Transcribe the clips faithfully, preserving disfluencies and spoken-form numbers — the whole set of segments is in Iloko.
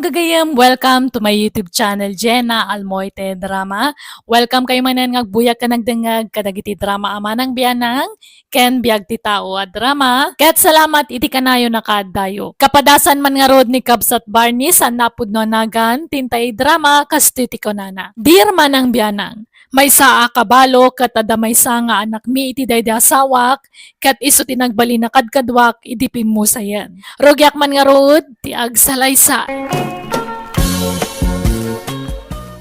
Gagayem, welcome to my YouTube channel, Jenna Almoite Drama. Welcome kayo manen nga agbuyag ken agdengngeg kadagiti drama a manang bianang ken biag ti tao a drama. Ket salamat iti kanayon a kaaddayo. Kapadasan man ngarud ni Kabsat Barney, saan napudno a nagan, ti intay drama, kastoy ti kunana. Dear manang bianang, maysa a kabalo ket adda maysa nga anakmi iti daydi asawak, ket isu ti nagbalin a kadkaduak idi pimmusayen. Rugiak man ngarud ti agsalaysa.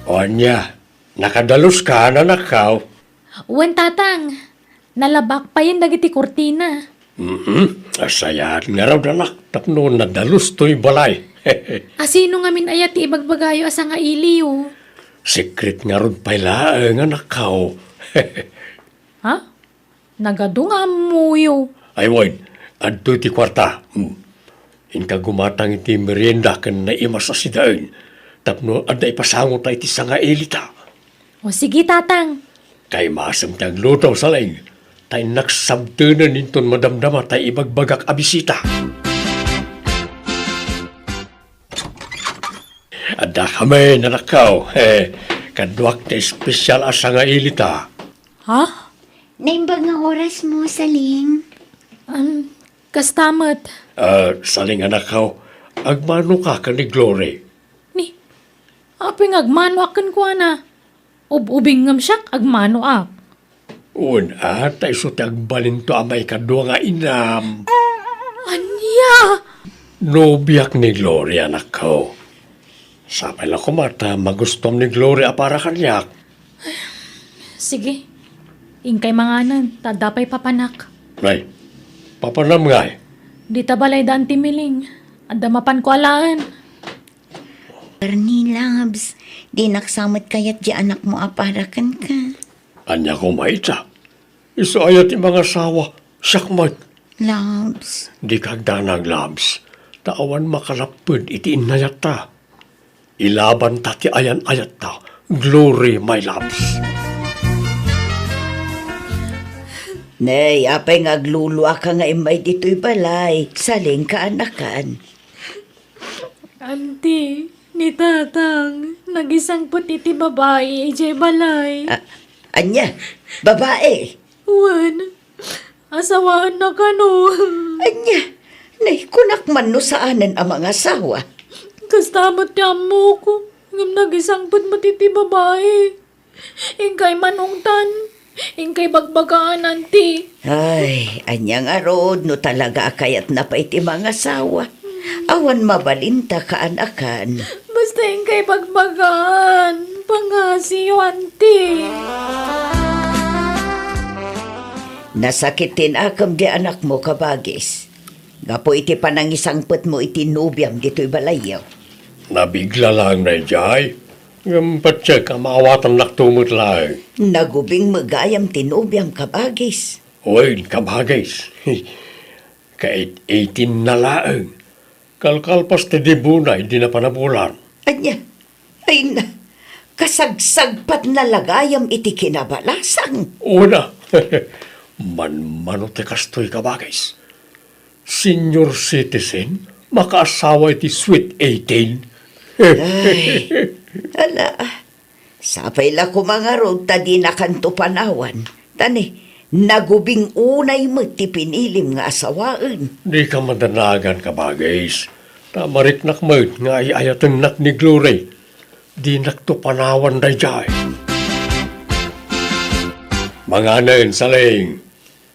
O ania, nakadaluska, anakko? Wen, Tatang. Nalabak payen dagiti kurtina. Mhm. Asayat ngarud, anak, tapno nadalus toy balay. Asino ngamin aya ti ibagbagayo a sangailiyo? Secret ngarud pay laeng, anakko. Ha? Nagadu nga ammoyo. Ay, wen, adtoy ti kuarta. Hmm. Inka gumatang iti merienda ken naimas a sidaen tapno adda ipasangota iti sangailita. O, sige, Tatang. Kaimasem ti agluto, Saleng. Ta innak sabtenen inton madamdama tay ibagbagak a bisita. Adda kami, anakko. Eh, kaduak ti espesyal a sangailita. Ha? Naimbag nga orasmo, Saleng. Um, kasta met. Ah, Saleng, anakko, agmanoka ken ni Glory? Ni, apay nga agmanoak kenkuana? Ub-ubing ngem siak, agmanoak. Wen, a, ta isu ti agbalinto a maikadua nga inam. Ania? Nobiak ni Glory, anakko. Sapay la koma ta magustuam ni Glory a para kaniak. Sige. Inkay manganen, ta adda pay papanak. Ay, papanam ngay? Dita balayda Auntie Miling. Adda mapanko alaen. Barney, loves, dinak sa met kayat di anakmo a para kenka. Ania koma ita? Isu aya ti mangasawa, siak met. Loves. Dika agdanag, loves. Ta awan makalapped iti innayatta. Ilabanta ti ayan-ayatta. Glory, my loves. Nay, apay nga agluluaka nga immay ditoy balay? Saleng, kaanakan. Auntie, ni Tatang, nagisangpet iti babai idiay balay. A-, ania? Babai? Wen, asawaenna kano. Ania? Nay, kunak man no saanen a mangasawa. Kasta met ti ammok, ngem nagisangpet met iti babai. Inkay manungtan, inkay bagbagaan, Auntie. Ay, ania ngarud no talaga a kayatna pay ti mangasawa? Awan mabalinta, kaanakan. Basta inkay bagbagaan, pangngasiyo, Auntie. Nasakit ti nakem di anakmo, kabagis. Gapu iti panangisangpetmo iti nobiam ditoy balayyo. Nabigla laeng daydiay. Ngem patiek a maawatannakto met laeng. Nagubing met gayam ti nobiam, kabagis. Wen, kabagis. Kait-eighteen na laeng. Kalkalpas ti debona idi napanabulan. Ania? Ay na, kasagsagpatna la gayam iti kinabalasang. Una, manmano ti kastoy, kabagis. Senior citizen, makaasawa iti sweet eighteen. Ay, ala, sapay la koma ngarud ta dinakanto panawan. Ta ni, nagubing unay met ti pinilim nga asawaen. Dika madanagan, kabagis. Ta mariknak met nga ay-ayatennak ni Glory. Dinakto panawan daydiay. Manganen, Saleng.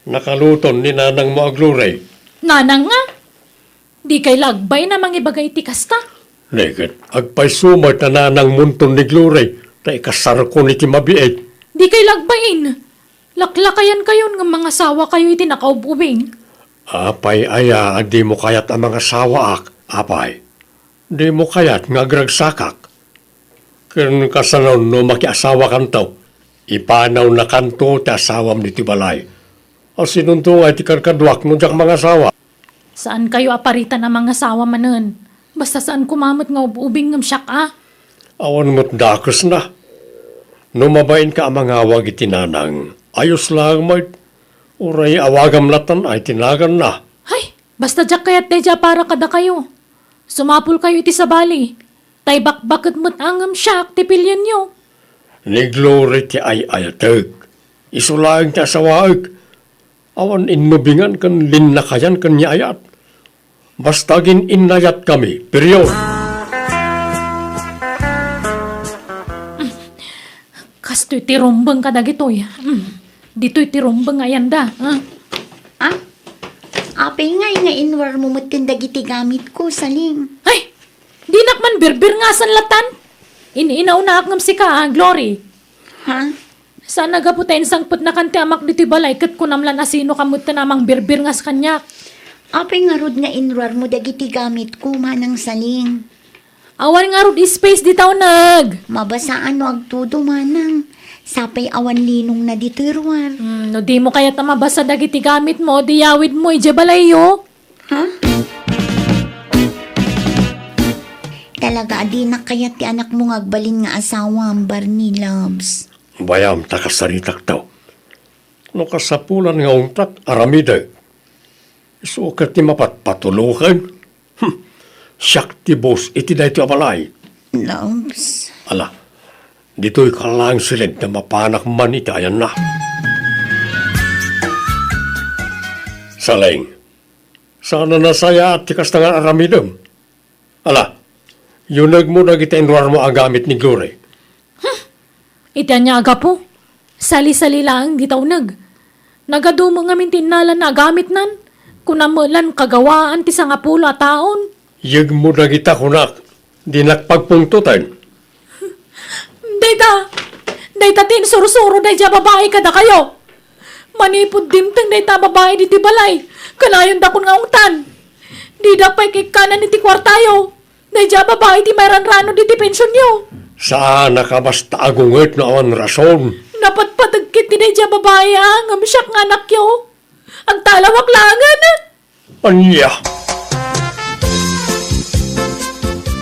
Nakaluton ni nanangmo a Glory. Nanang nga? Dikay la agbain a mangibaga iti kasta? Neket, agpayso met a nanangmonton ni Glory, ta ikasarkon iti mabiit. Dikay la agbain. Laklakayankayon nga mangasawakayo iti nakaub-ubing. Apay aya a dimo kayat a mangasawaak, apay? Dimo kayat nga agragsakak? Ken kasano no makiasawakanto? Ipanawnakanto ti asawam ditoy balay. Asinonto nga iti kadkaduak no diak mangasawa? Saankayo a paritan a mangasawa manen. Basta saan koma met nga ub-ubing ngem siak a. Awan met dakesna. No mabainka a mangawag iti nanang, ayos laeng met. Uray awagam latta iti naganna. Hay, basta diak kayat daydiay a para kadakayo. Sumapulkayo iti sabali. tay bakbaket met a ngem siak ti pilienyo. Ni Glory ti ay-ayatek. Isu laeng ti asawaek. Awan innubingan ken linnakayan ken ni ayat. Basta agin-innayatkami, period. Kastoy ti rumbeng kadagitoy. Mm. Ditoy ti rumbeng nga ayanda, ah. Ah? Apay ngay nga inruarmo metten dagiti gamitko, Saling? Ay! Dinak man birbirngasan latan. In-inaunaak ngem sika, ah, Glory. Ha? Saan a gapu ta insangpetnakan ti amak ditoy balay ket kunam lan a sinoka metten a mangbirbirngas kaniak. Apay ngarud nga inruarmo dagiti gamitko, Manang Saling? Awan ngarud space dita uneg. Mabasaan no agtudo, Manang. Sapay awan linongna ditoy ruar. Hmm, no dimo kayat a mabasa dagiti gamitmo, di yawidmo idiay balayyo. Ha? Talaga a dinak kayat ti anakmo nga agbalin nga asawam, Barney Loves. Bayam ta kasaritakto. No kasapulan nga untak, aramidek. Isu ket ti mapatpatuloken. Hmm. Siak ti boss iti daytoy a balay. Loves. Ala, ditoy ka laeng siled ta mapanak man iti ayanna. Saleng, saan a nasayaat ti kasta nga aramidem. Ala, yunegmo dagiti inruarmo a gamit ni Glory. Iti ania a gapu? Sali-sali laeng dita uneg. Nagadumo ngamin ti innalana a gamitnan. Kunam met lan kagawaan ti sangapulo a taon. Yegmo dagita kunak, dinak pagpungtoten. Dayta, dayta ti insursuro daydiay a babai kadakayo. Manipud dimteng dayta a babai ditoy balay, kanayondakon nga ungtan. Dida pay kikkanan iti kuartayo. Daydiay a babai ti mairanrano diti pensionyo. Saanak a basta agunget no awan rason. Napatpateg ketdi daydiay a babai a ngem siak nga anakyo. Agtalawak laengen. Ania?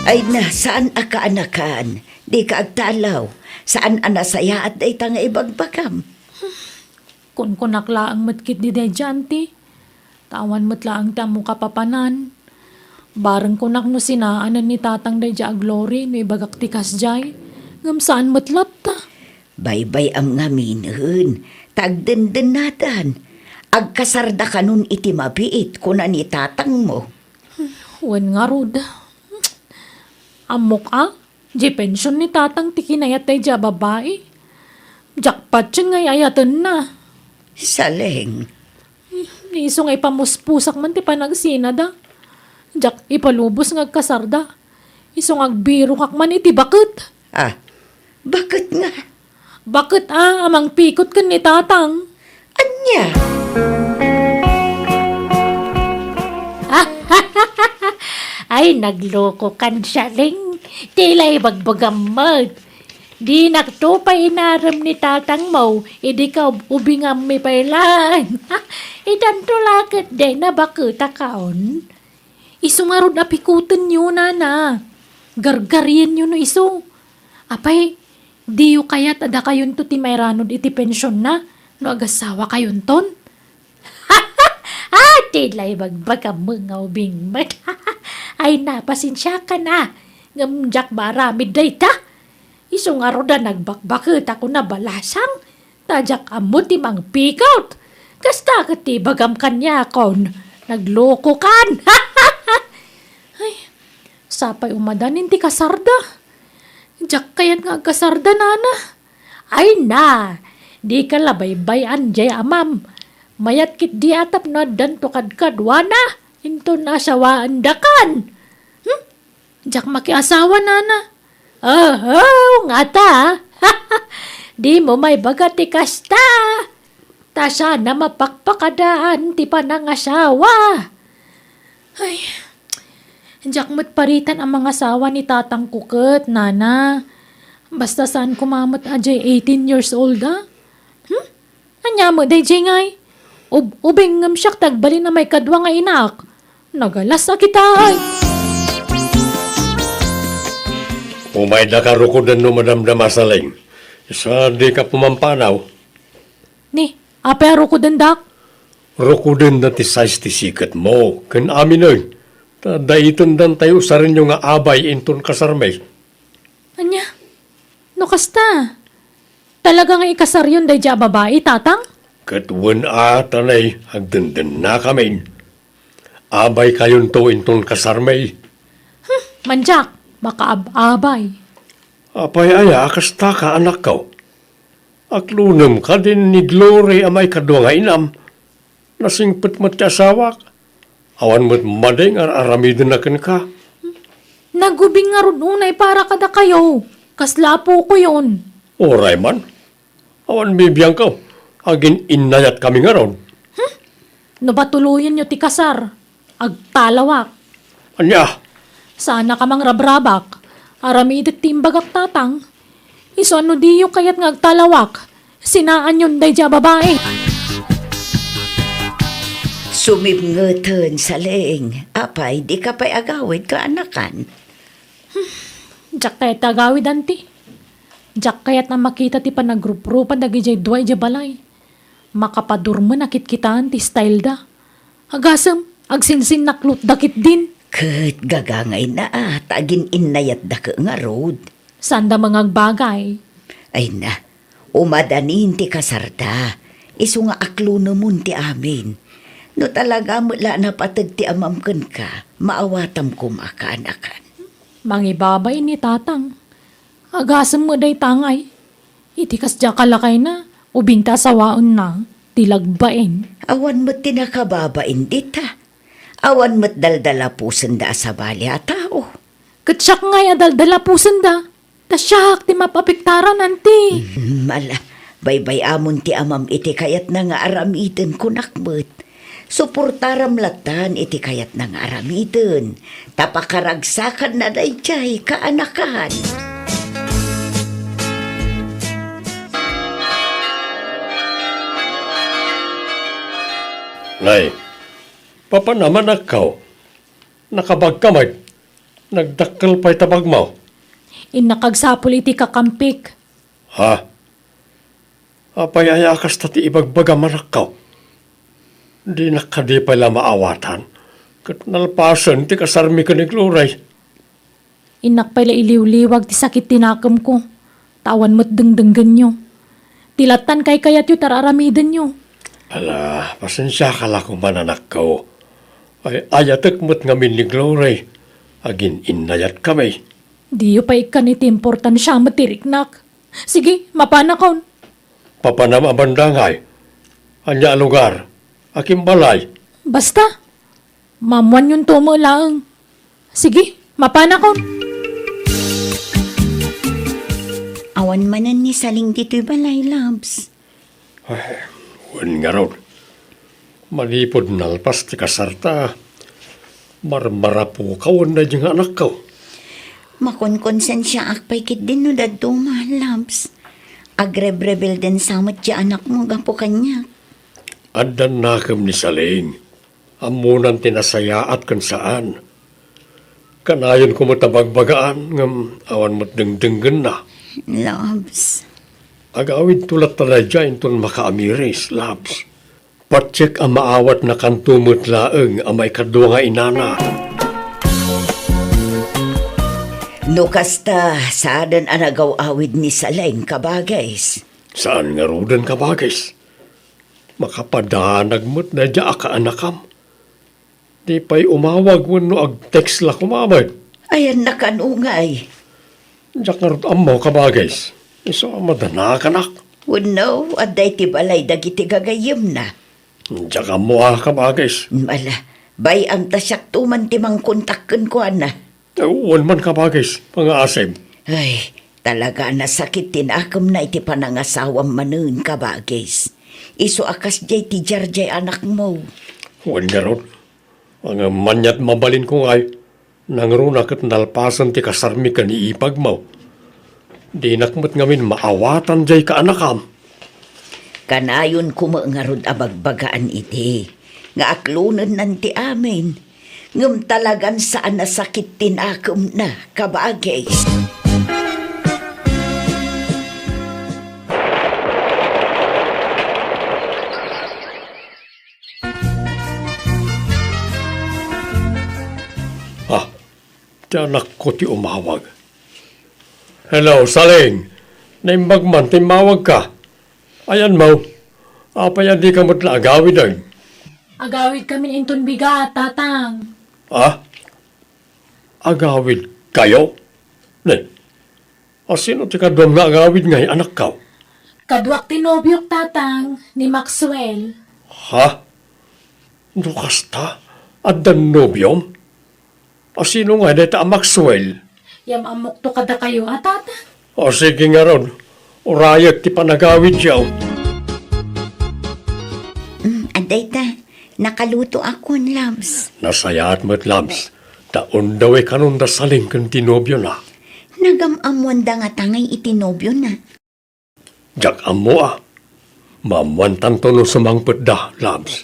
Ay na, saan a kaanakan? Dika agtalaw. Saan a nasayaat dayta nga ibagbagam? Kunkunak laeng met ketdi daydiay, auntie. Ta awan met laeng ti ammo kapapanan. Bareng kunak no sinaanen ni tatang daydiay a Glory no ibagak ti kasdiay. Ngem saan met latta. Baybay-am ngaminen, ta agdendennadan. Agkasardakanon iti mabiit, kuna ni tatangmo. Wen ngarud. Ammok a, diay pension ni tatang ti kinayat daydiay a babai. Diak patien nga ay-ayatenna. Saleng. Ni isu nga ipamuspusak man ti panagsinada. Diak ipalubos nga agkasarda. Isu nga agbirokak man iti baket. Ah, baket nga? Baket a, a mangpikot ken ni tatang. Ania? Ay, naglokokan, Saleng. Ti la ibagbagam met. Dinakto pay inarem ni tatangmo, idi kaub-ubingammi pay laeng. Itanto la ketdi, nabaketakon. Isu ngarud a pikotenyo, nana. Gargarienyo no isu. Apay, diyo kayat a dakayonto ti mairanod iti pensionna no agasawakayonton? Ah, ti la ibagbagam nga ubing met. Ay, napasensiakan a. Ngem diak maaramid dayta. Isu ngarud a nagbakbaketakon a balasang. Ta diak ammo ti mangpikot. Kasta ket ti ibagam kaniakon, naglokokan. Ay, sapay umadan ti kasarda. Diak kayat nga agkasarda, nana. Ay na, dika la baybay-an diay amam. Mayat ketdi a tapno addanto kadkaduana, inton asawaendakan. Hmm? Diak makiasawa, nana. Oho, ngata. Dimo maibaga ti kasta. Ta saan a mapakpakadaan ti panangasawa. Ay, diak met paritan a mangasawa ni tatangko ket, nana. Basta saan koma met a diay eighteen years old, a? Hmm? Ania met daydiay ngay? Ub-, ubing ngem siak ti agbalin a maikadua nga inaak. Nagalas a kita, ay. Umaydaka rukoden no madamdama, Saleng. Sa dika pumampanaw. Ni, apay a rukodendak? Rukodenda ti size ti siketmo, ken aminen. Ta daitendantayo usarenyo nga abay inton kasarmi. Ania? No kasta, talaga nga ikasaryon daydiay a babai, Tatang? Ket wen a ta nay agdendennakamin. Abaykayonto inton kasarmi. Hmm, mandiak, makaab-abay. Apay aya a kastaka, anakko? Aklonem kadin ni Glory a maikadua nga inam. Nasingpet met ti asawak. Awan met madi nga ar-aramidenna kenka. Nagubing ngarud unay para kadakayo. Kasla apokoyon. Uray man. Awan bibiangko. Agin-innayatkami ngarud. Hmm? No batuloyenyo ti kasar, agtalawak. Ania? Saannak a mangrabrabak. Aramidek ti imbagak, Tatang. Isu a no diyo kayat nga agtalawak, sinaanyon daydiay a babai. Sumipngeten, Saleng. Apay, dika pay agawid, kaanakan? Diak kayat ti agawid, Auntie. Diak kayat a makita ti panagruprupa dagidiay dua idiay balay. Makapadurmen a kitkitaen ti style da. Agasem, agsinsinnaklotda ketdin. Ket gagangayna a ta agin-innayatda ket ngarud. Saanda mangagbagay. Ay na, umadanin ti kasarda. Isu nga aklonemon ti amin. No talaga met la a napateg ti amam kenka, maawatam koma, kaanakan. Mangibabain ni Tatang. Agasem met dayta ngay. Iti kasdiay a lakayna, ubing ta asawaenna ti lagbain. Awan met ti nakababain dita. Awan met daldalapusenda a sabali a tao. Ket siak ngay a daldalapusenda. Ta siak ti mapapiktaran, Auntie. Mm, ala, baybay-amon ti amam iti kayatna nga aramiden, kunak met. Suportaram lattan iti kayatna nga aramiden, ta pakaragsakanna daydiay kaanakan. Nay, papanam, anakko. Nakabagka met. Nagdakkel pay ta bagmo. Innak agsapul iti kakampik. Ha? Apay aya a kasta ti ibagbagam, anakko? Dinak kadi pay la maawatan, ket nalpasen ti kasarmi ken ni Glory. Innak pay la iliwliwag ti sakit ti nakemko, ta awan met dengdenggenyo. Ti lattan kaykayatyo ti ar-aramidenyo. Ala, pasensiaka la koman, anakko. Ay, ayatek met ngamin ni Glory. Agin-innayatkami. Diyo pay ikkan iti importansiam ti riknak. Sige, mapanakon. Papanam a banda ngay? Ania a lugar? Akin balay? Basta, maammoanyonto met laeng. Sige, mapanakon. Awan manen ni Saling ditoy balay, Labs. Ay, wen ngarud. Manipud nalpas ti kasarta, marmarapoka wen daydi nga anakko. Makonkonsensiaak pay ketdin no dadduma, Labs. Agrebrebeldensa met ti anakmo gapu kaniak. Addan nakem ni Saling. Ammonan ti nasayaat ken saan. Kanayonko met a bagbagaan, ngem awan met dengdenggenna. Labs. Agawidto latta daydiay inton makaamiris, Labs. Patiek a maawatnakanto met laeng a maikadua nga inana. No kasta, saanen a nagaw-awid ni Saling, kabagis. Saan ngaruden, kabagis. Makapadanag met daydiay a kaanakam. Di pay umawag wenno ag-text la koma met. Ayanna kano ngay? Diak ngarud ammo, kabagis. Isu a madanakanak. Wenno, adda iti balay dagiti gagayyemna. Diak ammo a, kabagis. Ala, bay-am ta siakto man ti mangkontak kenkuana. Wen man, kabagis, pangaasem. Ay, talaga a nasakit ti nakemna iti panangasawam manen, kabagis. Isu a kasdiay ti diardiay anakmo. Wen ngarud, ngem aniat mabalinko ngay, nangruna ket nalpasen ti kasarmi ken ni ipagmo. Dinak met ngamin maawatan diay kaanakam. Kanayonko met ngarud a bagbagaan idi nga aklonennan ti amin, ngem talagan saan a sakit ti nakemna, kabagis. Ah, ti anakko ti umawag. Hello, Saling. Naimbag man ta immawagka. Ayanmo, apay a dika met la agawiden? Agawidkamin inton bigat, Tatang. Ah? Agawidkayo? Ne, a sino ti kaduam nga agawid ngay, anakko? Kaduak ti nobiok, Tatang, ni Maxwell. Ha? No kasta, addan nobiom? A sino ngay dayta a Maxwell? Yam-ammokto kadakayo a, Tatang. O, sige ngarud, urayek ti panagawidyo. Mm, adda ita, nakalutoakon, Labs. Nasayaat met, Labs. Ta undawe kanon da Saling ken ti nobiona. Nagam-ammoanda ngata ngay iti nobiona. Diak ammo a. Maammoantanto no sumangpetda, Labs.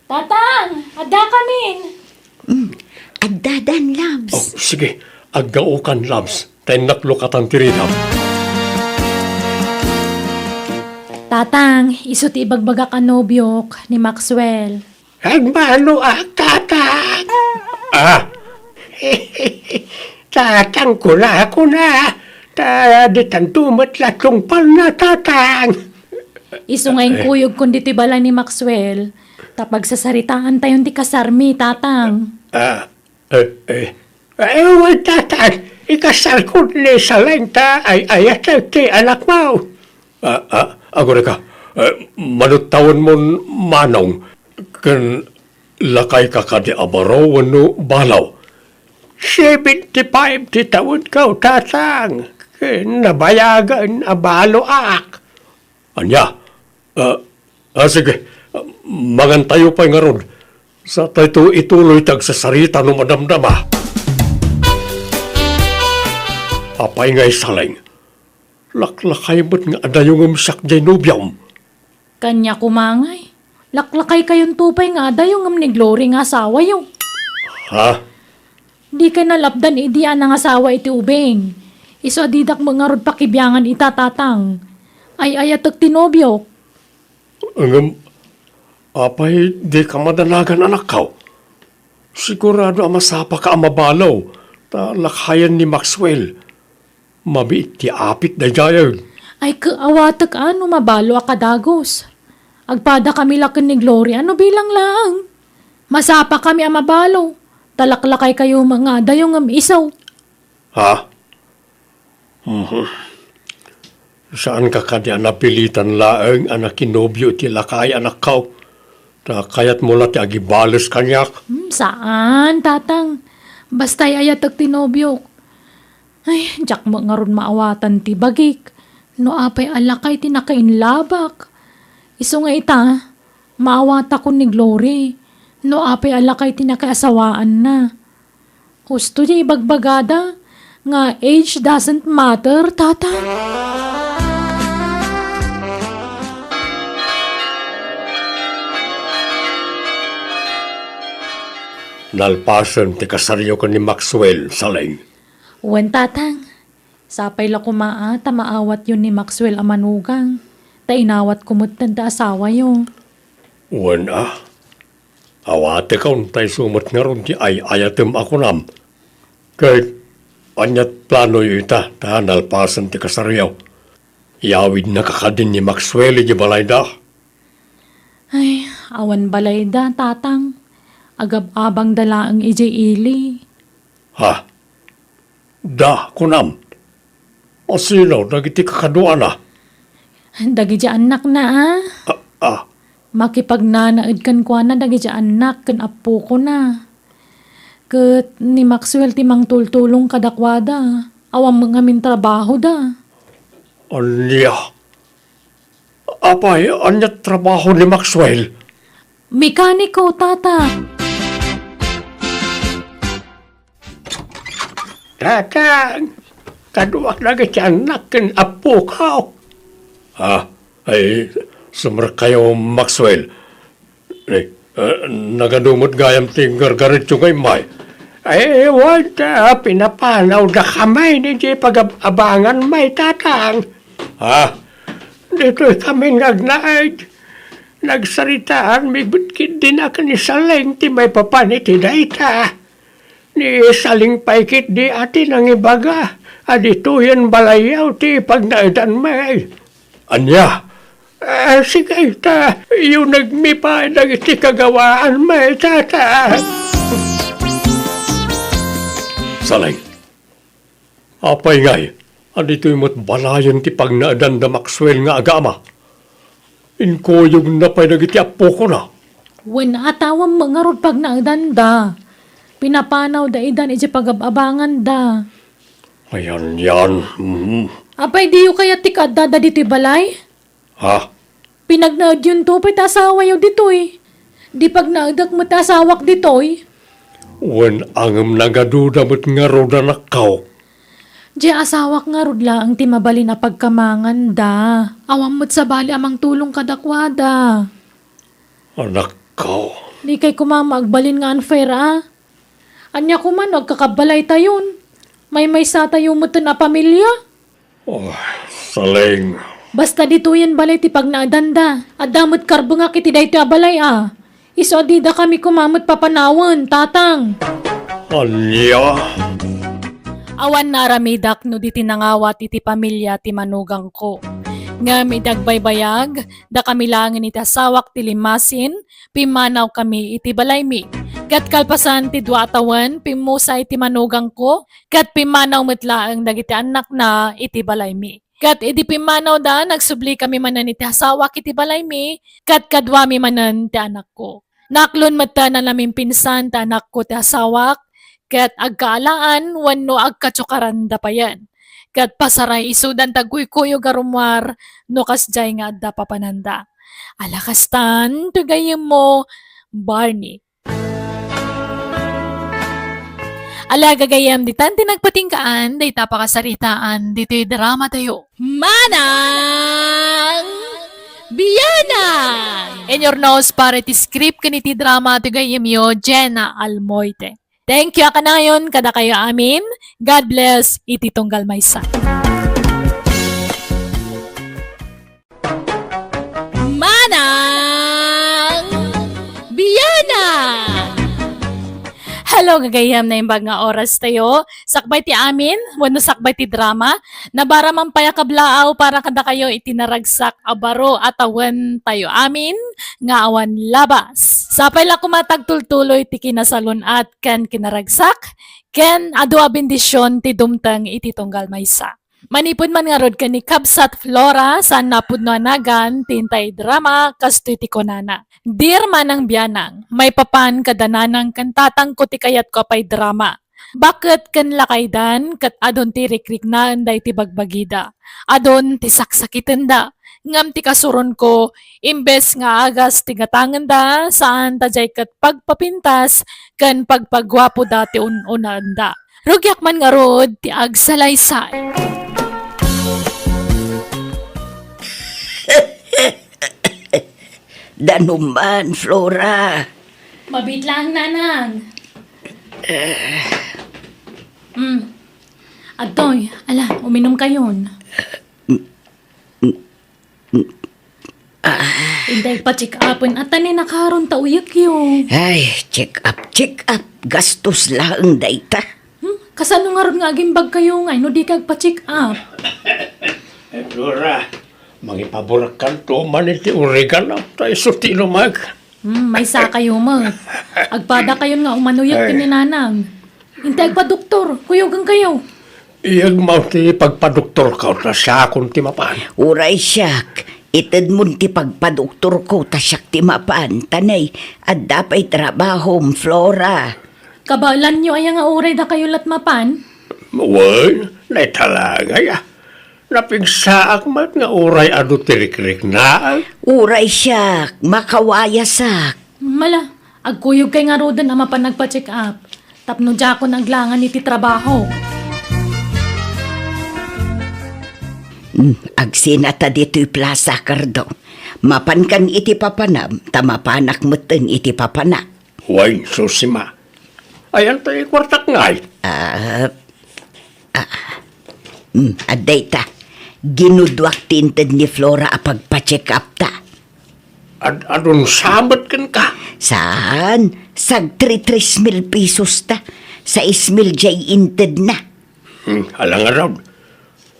Tatang, addakamin. Mm, addadan, Labs. Oh, sige. Aggaokan, Labs. Ta innak lukatan ti ridam. Tatang, isu ti ibagbagak a nobiok ni Maxwell. Agmanoak, Tatang. Ah. Tatang, kuna, kuna. Ta, ditanto met la tungpalna, Tatang. Isu nga inkuyogkon ditoy balay ni Maxwell, ta pagsasaritaantayon ti kasarmi, Tatang. Ah, eh, eh. Ay, wen, Tatang, ikasarko ni Saling ta ay-ayatek ti anakmo. Ah, ah, agurayka, eh, manuttawenmon manong ken lakayka kadi a baro wenno balo? Seventy-five ti tawenko, Tatang, ken nabayagen a baloak. Ania? Ah, ah, sige. Ah, mangantayo pay ngarud. Satayto ituloy ti agsasarita no madamdama. Apay ngay, Saling? Laklakay met nga adayongem siak diay nobiom. Kaniak koma ngay, laklakaykayonto pay nga adayongem ni Glory nga asawayo. Ha? Dikay nalapdan idi a nangasawa iti ubing. Isu a didak met ngarud pakibiangan ita, Tatang. Ay-ayatek ti nobiok. Ngem, apay dika madanagan, anakko? Sigurado a masapaka a mabalo, ta lakayen ni Maxwell. Mabiit ti apit daydiay. Ay, ket awatek a no mabalo a kadagus. Agpadakami la ken ni Gloria no bilang laeng. Masapakami a mabalo, ta laklakaykayo met nga adayongem isu. Ha? Mhm. Saanka kadi a napilitan laeng a nakinobio iti lakay, anakko? Ta kayatmo la ti agibales kaniak? Hmm, saan, Tatang. Basta ay-ayatek ti nobiok. Ay, diak met ngarud maawatan ti bagik no apay a lakay ti nakainlabak. Isu nga ita, maawatakon ni Glory no apay a lakay ti nakaasawaanna. Husto ti ibagbagada nga age doesn't matter, Tatang. Nalpasen ti kasaryo ken ni Maxwell, Saling. Wen, Tatang. Sapay la koma a ta maawatyo ni Maxwell a manugang, ta inawatko metten ti asawayo. Wen a, awatekon ta isu met ngarud ti ay-ayatem a kunam. Ket ania ti planoyo ita ta nalpasen ti kasaryo? Iyawidnaka kadin ni Maxwell idiay balayda? Ay, awan balayda, Tatang. Agab-abangda laeng idiay ili. Ha? Da, kunam. Asino dagiti kakaduana? Dagiti annakna, a. Ah, ah. Makipagnanaed kenkuana dagiti annak ken appokona. Ket ni Maxwell ti mangtultulong kadakuada. Awan met ngamin trabahoda. Ania? Apay, ania trabaho ni Maxwell? Mekaniko, Tata. Tatang, kaduak dagiti annak ken appoko. Ah, ay, sumrekkayo, Maxwell. Eh, eh, nagadu met gayam ti gargaretyo nga immay? Ay, wen ta, pinapanawdakamin idiay pagab-abanganmi, Tatang. Ah? Ditoykamin nga agnaed, nagsaritaanmi met ketdi a ken ni Saleng ti maipapan iti dayta. Ni Saling pay ketdi a ti nangibaga a ditoyen balayyo ti pagnaedanmi. Ania? Ah, sige, ta iyunegmi pay dagiti kagawaanmi, tata. Saling, apay ngay a ditoy met balayen ti pagnaedan da Maxwell nga agama? Inkuyogna pay dagiti appokona. Wen, atawem met ngarud pagnaedanda. Pinapanawda idan idiay pagab-abanganda. Ayan, yan. Mm. Apay, diyo kayat ti kaaddada ditoy balay? Ha? Pinagnaedyonto pay ti asawayo ditoy. Di pagnaedek met ti asawak ditoy. Wen, ngem nagaduda met ngarud, anakko. Diay asawak ngarud laeng ti mabalin a pagkamanganda. Awan met sabali a mangtulong kadakuada. Anakko. Dikay koma agbalin nga unfair, a? Ania koma no agkakabbalaytayon? Maymaysatayo meten a pamilia? Oh, Saling. Basta ditoyen balay ti pagnaedanda. Adda met karbengak iti daytoy a balay, a. Isu a didakami koma met papanawen, tatang. Ania? Awan naaramidak no di ti nangawat iti pamilia ti manugangko. Ngem idi agbaybayag, dakami laengen iti asawak ti limmasin, pimmanawkami iti balaymi. Ket kalpasan ti dua a tawen, pimmusay ti manugangko, ket pimmanaw met laeng dagiti annakna iti balaymi. Ket idi pimmanawda, nagsublikami manen iti asawak iti balaymi, ket kaduami manen ti anakko. Naaklon metten a namimpinsan ti anakko ti asawak, ket agkaalaan wenno agkatsukaranda payen. Ket pasaray isudan ti agkuykuyog a rummuar no kasdiay nga adda papananda. Ala kastan, ti gayyemmo, Barney. Ala gagayyem, ditan ti nagpatinggaan dayta pakasaritaan ditoy drama tayo. Manang Bianang! In your nose para iti script ken iti drama ti gayyemyo, Jenna Almoite. Thank you a kanayon kadakayo amin. God bless iti tunggal maysa. Manang Bianang! Hello, gagayyem, naimbag nga oras tayo. Sakbay ti amin, wenno sakbay ti drama, nabara man pay a kablaaw para kadakayo iti naragsak a baro a tawen tayo amin nga awan labas. Sapay la koma ti agtultuloy ti kinasalun-at ken kinaragsak, ken adu a bendision ti dumteng iti tunggal maysa. Manipud man ngarud ken ni Kabsat Flora, saan a pudno a nagan ti intay drama, kastoy ti kunana, "Dear Manang Bianang, maipapan kada nanang ken tatangko ti kayatko a pay drama. Baket ken lakaydan ket adun ti rikriknaenda iti bagbagida. Adun ti saksakitenda. Ngem ti kasuronko, imbes nga agas ti gatangenda, saan ta diay ket pagpapintas ken pagpaguapoda ti un-unaenda." Rugiak man ngarud ti agsalaysay. Danuman, Flora. Mabiit laeng, Nanang. Eh. Mm. Adtoy, ala, uminum kayon. Intay pa-check-upon, ata ni nakaron ta uyekyo. Ay, check up, check up. Gastos laeng dayta. Hmm? Kasano ngarud nga agimbag kayo nga no di ka agpa-check up? Eh, Flora, mangipaburakkanto man iti oregano, ta isu ti inumek. Hmm, maysa kayo met. Agpada kayon nga umanuyek ken ni Nanang. Intay agpadoktor, kuyogen kayo. Iyagmaw ti pagpadoktorko ta siakon ti mapan. Uray siak, itedmon ti pagpadoktorko ta siak ti mapan, ta nay, adda pay trabahom, Flora. Kabaelanyo aya nga uray dakayo lat mapan? Wen, naitalangay a. Napigsaak met nga uray adu ti rikriknaak. Uray siak, makawayasak. Mala, agkuyog kay ngaruden a mapan nagpa-check up. Tapno diakon aglangan iti trabaho. Hmm, agsina ta ditoy plasa, Cardo. Mapankan iti papanam, ta mapanak metten iti papanak. Wen, Susima. Ayan ti kuartak ngay? Ah, ah, mm, adda ita. Ginuduak ti inted ni Flora a pagpa-check up ta. Ad-, adun sabet kenka? Saan? Sagtri tres mil pesos ta. Sais mil diay intedna. Hmm, ala ngarud.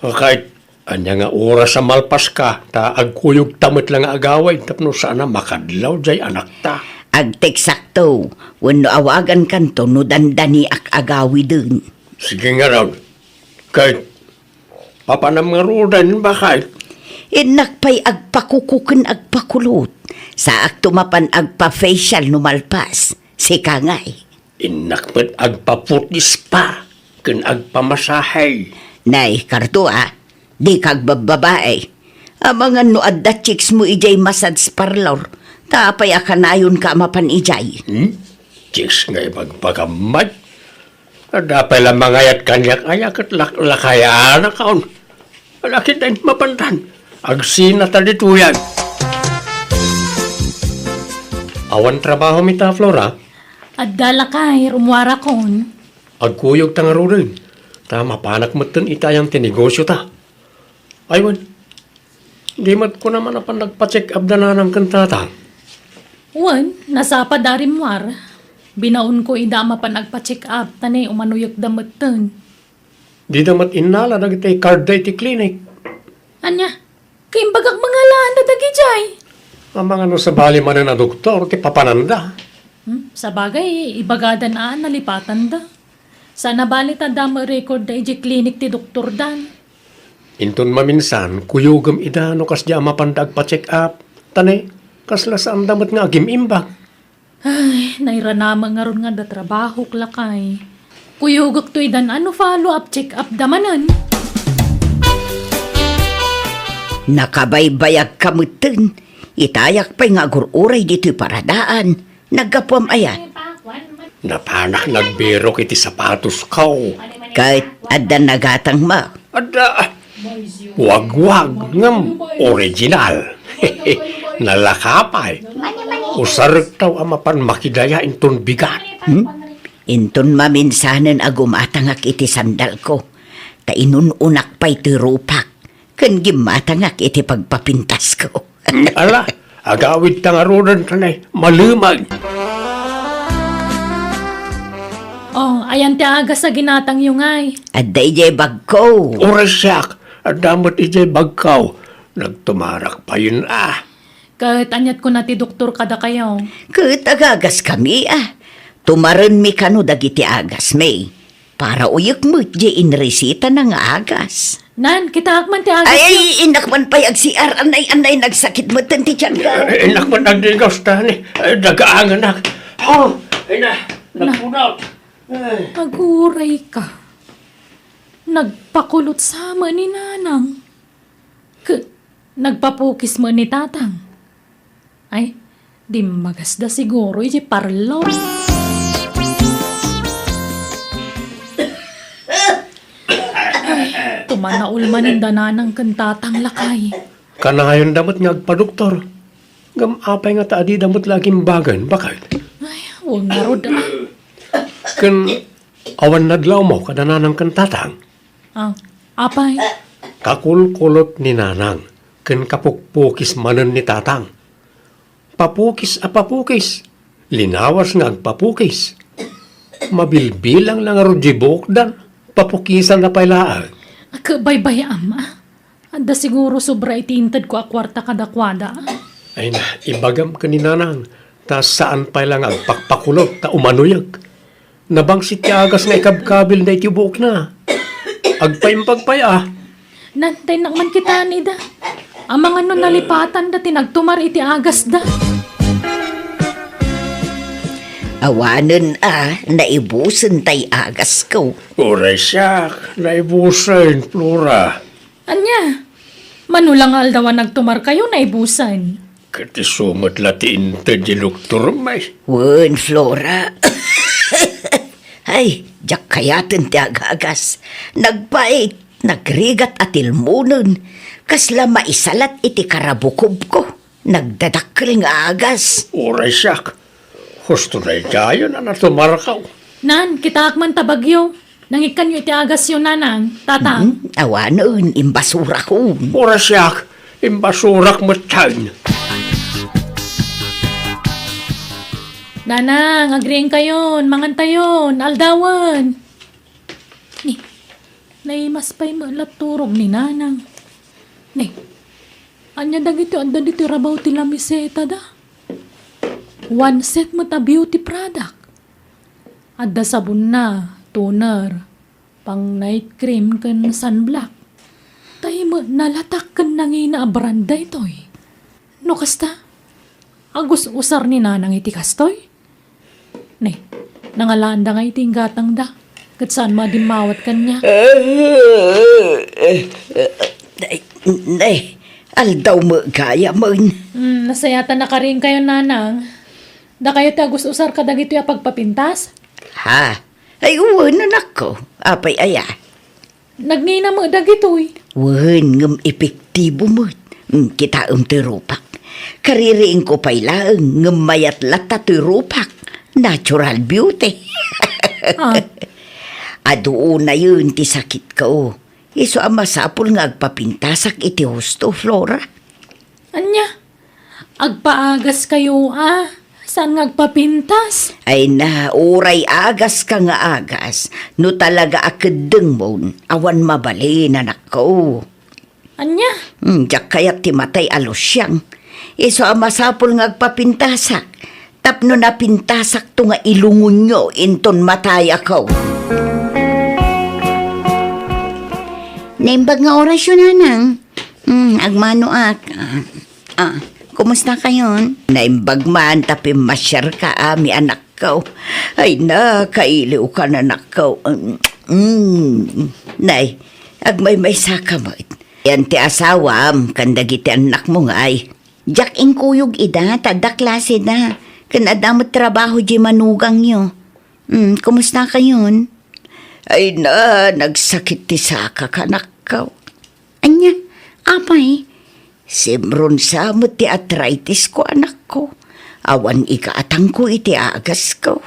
Ket ania nga oras a malpaska, ta agkuyogta met la nga agawid tapno saan a makadlaw diay anakta. Agteksakto, wenno awagankanto no dandaniak agawiden. Sige ngarud. Ket papanam ngaruden, baket? Innak pay agpakuko ken agpakulot. Saakto mapan agpa-facial no malpas. Sika ngay? Innak met agpa-foot spa ken agpamasahe. Nay, Kardo, a, dika agbabbabae. Amangan no adda chicks mo idiay massage parlor, ta apay a kanayonka a mapan idiay? Hmm? Chicks nga ibagbagam met? Adda pay la mangayat kaniak aya ket laklakayanakon. Ala, ket mapantan. Agsinata ditoyen. Awan trabahom ita, Flora? Adda lakay, rummuarakon. Agkuyogta ngaruden, ta mapanak metten itayan ti negosiota. Ay wen, di met kunam a napan nagpa-check up da nanang ken tatang? Wen, nasapa da rimmuar. Binaonko ida a mapan agpa-check up, ta ne, umanoyekda metten. Dida met innala dagiti card da iti clinic. Ania? Kaimbagak mangalaan da dagidiay. Amangan no sabali manen a doktor ti papananda. Hmm, sabagay, ibagadan a nalipatanda. Saan a bali ta adda met record da idiay clinic ti doktor dan. Inton maminsan, kuyogem ida no kasdiay a mapanda agpa-check up. Ta ne, kasla saanda met nga agim-imbag. Ay, nairanamek ngarud nga adda trabahok, lakay. Kuyogekto idan a no follow-up check-up da manen. Nakabaybayagka metten. Itayak pay nga agur-uray ditoy paradaan. Naggapuam aya? Napanak nagbirok iti sapatosko. Ket adda nagatangmo? Adda. Wagwag ngem original. Nalaka pay. Usarektaw a mapan makidaya inton bigat. Hmm? Inton maminsanen a gumatangak iti sandalko, ta inun-unak pay ti rupak, ken gimmatangak iti pagpapintasko. Ala, agawidta ngaruden, kanay, malemag. Oh, ayan ti agas a ginatangyo ngay. Adda idiay bagko. Uray siak, adda met idiay bagko. Nagtumarak payen a. Ket aniat kuna ti doktor kadakayo? Ket agagaskami a. Tumarenmi kano dagiti agasmi. Para uyek met diay inresitana nga agas. Nan, kitaak man ti agas. Ay, innak man pay agsiar, anay, anay, nagsakit metten ti tianko. Eh, innak man agdigos, ta ni, eh, dagaanganak. Oh, ina, nagpunot. Ay. Aguray ka. Nagpakulot sa met ni Nanang. K-, nagpapukis met ni Tatang. Ay, dimmagasda siguro iti parlor. Ay, tumanaol manen da Nanang ken Tatang, lakay. Kanayonda met nga agpadoktor. Ngem apay ngata a dida met la agimbagen, baket? Ay, wen ngarud, a. Ken awan nadlawmo kada Nanang ken Tatang? Ah, apay? Kakulkulot ni Nanang ken kapukpukis manen ni Tatang. Papukis a papukis. Linawas nga agpapukis. Mabilbilang la ngarud diay buokdan. Papukisanna pay laeng. Agbaybay-am, a. Adda siguro sobra iti intedko a kuarta kadakuada. Ay na, ibagam ken ni Nanang, ta saan pay la nga agpakpakulot ta umanuyek. Nabangsit ti agas nga ikabkabilna iti buokna. Agpaimbag pay a. Nantennak man kitaen ida. Amangan no nalipatanda ti nagtumar iti agasda. Awanen a, naibusen tay agasko. Uray siak, naibusen, Flora. Ania? Mano la nga aldaw a nagtumarkayo, naibusen? Ket isu met la ti inted ti doktor, may. Wen, Flora. Ay, diak kayaten ti agagas. Nagpait, nagrigat a tilmonen. Kasla maisalat iti karabukobko. Nagdadakkel nga agas. Uray siak. Husto daydiayen a natumarkaw. Nan, kitaak man ta bagyo. Nangikkanyo iti agasyo, Nanang, Tatang? Hmm, awanen, imbasurakon. Uray siak, imbasurak metten. Nanang, agriingkayon, mangantayon, aldawen. Ni, naimas pay met la turog ni Nanang. Ni, ania dagiti adda ditoy rabaw ti lamiseta da? One set met a beauty product. Adda sabonna, toner, pang night cream ken sunblock. Tay met nalatak ken nangina a brand daytoy. No kasta, agus-usar ni Nanang iti kastoy? Ne, nangalaanda nga iti inggatangda, ket saan mo a dimmawat kaniak. Nay, nay, aldaw met gayamen. Hmm, nasayatan a karinkayo, Nanang. Dakayo ti agus-usar kadagitoy a pagpapintas? Ha? Ay, wen, anakko. Apay aya? Nagngina met dagitoy. Wen, ngem epektibo met. Mm, kitaem toy rupak. Kaririingko pay laeng, ngem mayat latta toy rupak. Natural beauty. Ah. Adu unayen ti sakitko. Isu a masapul nga agpapintasak iti husto, Flora. Ania? Agpaagas kayo, a? Saan nga agpapintas? Ay na, uray agas ka nga agas. No talaga a keddengmon, awan mabalin, anakko. Ania? Hmm, diak kayat ti matay a lusiang. Isu a masapul nga agpapintasak. Tapno napintasakto nga ilungonyo inton matayako. Naimbag nga orasyo, Nanang. Hmm, agmanoak. Ah, ah, kumusta kayon? Naimbag man ta pimmasiarka, ami anakko. Ay, nakailiwka, anakko. Mm, nay, agmaymaysaka met. Yan ti asawam, ken dagiti annakmo ngay. Diak inkuyog ida, ta adda klaseda. Ken adda met trabaho diay manugangyo. Hmm, kumusta kayon? Ay na, nagsakit ti sakak, anakko. Ania, apay? Simron sa met ti arthritis ko, anakko. Awan igatangko iti agasko.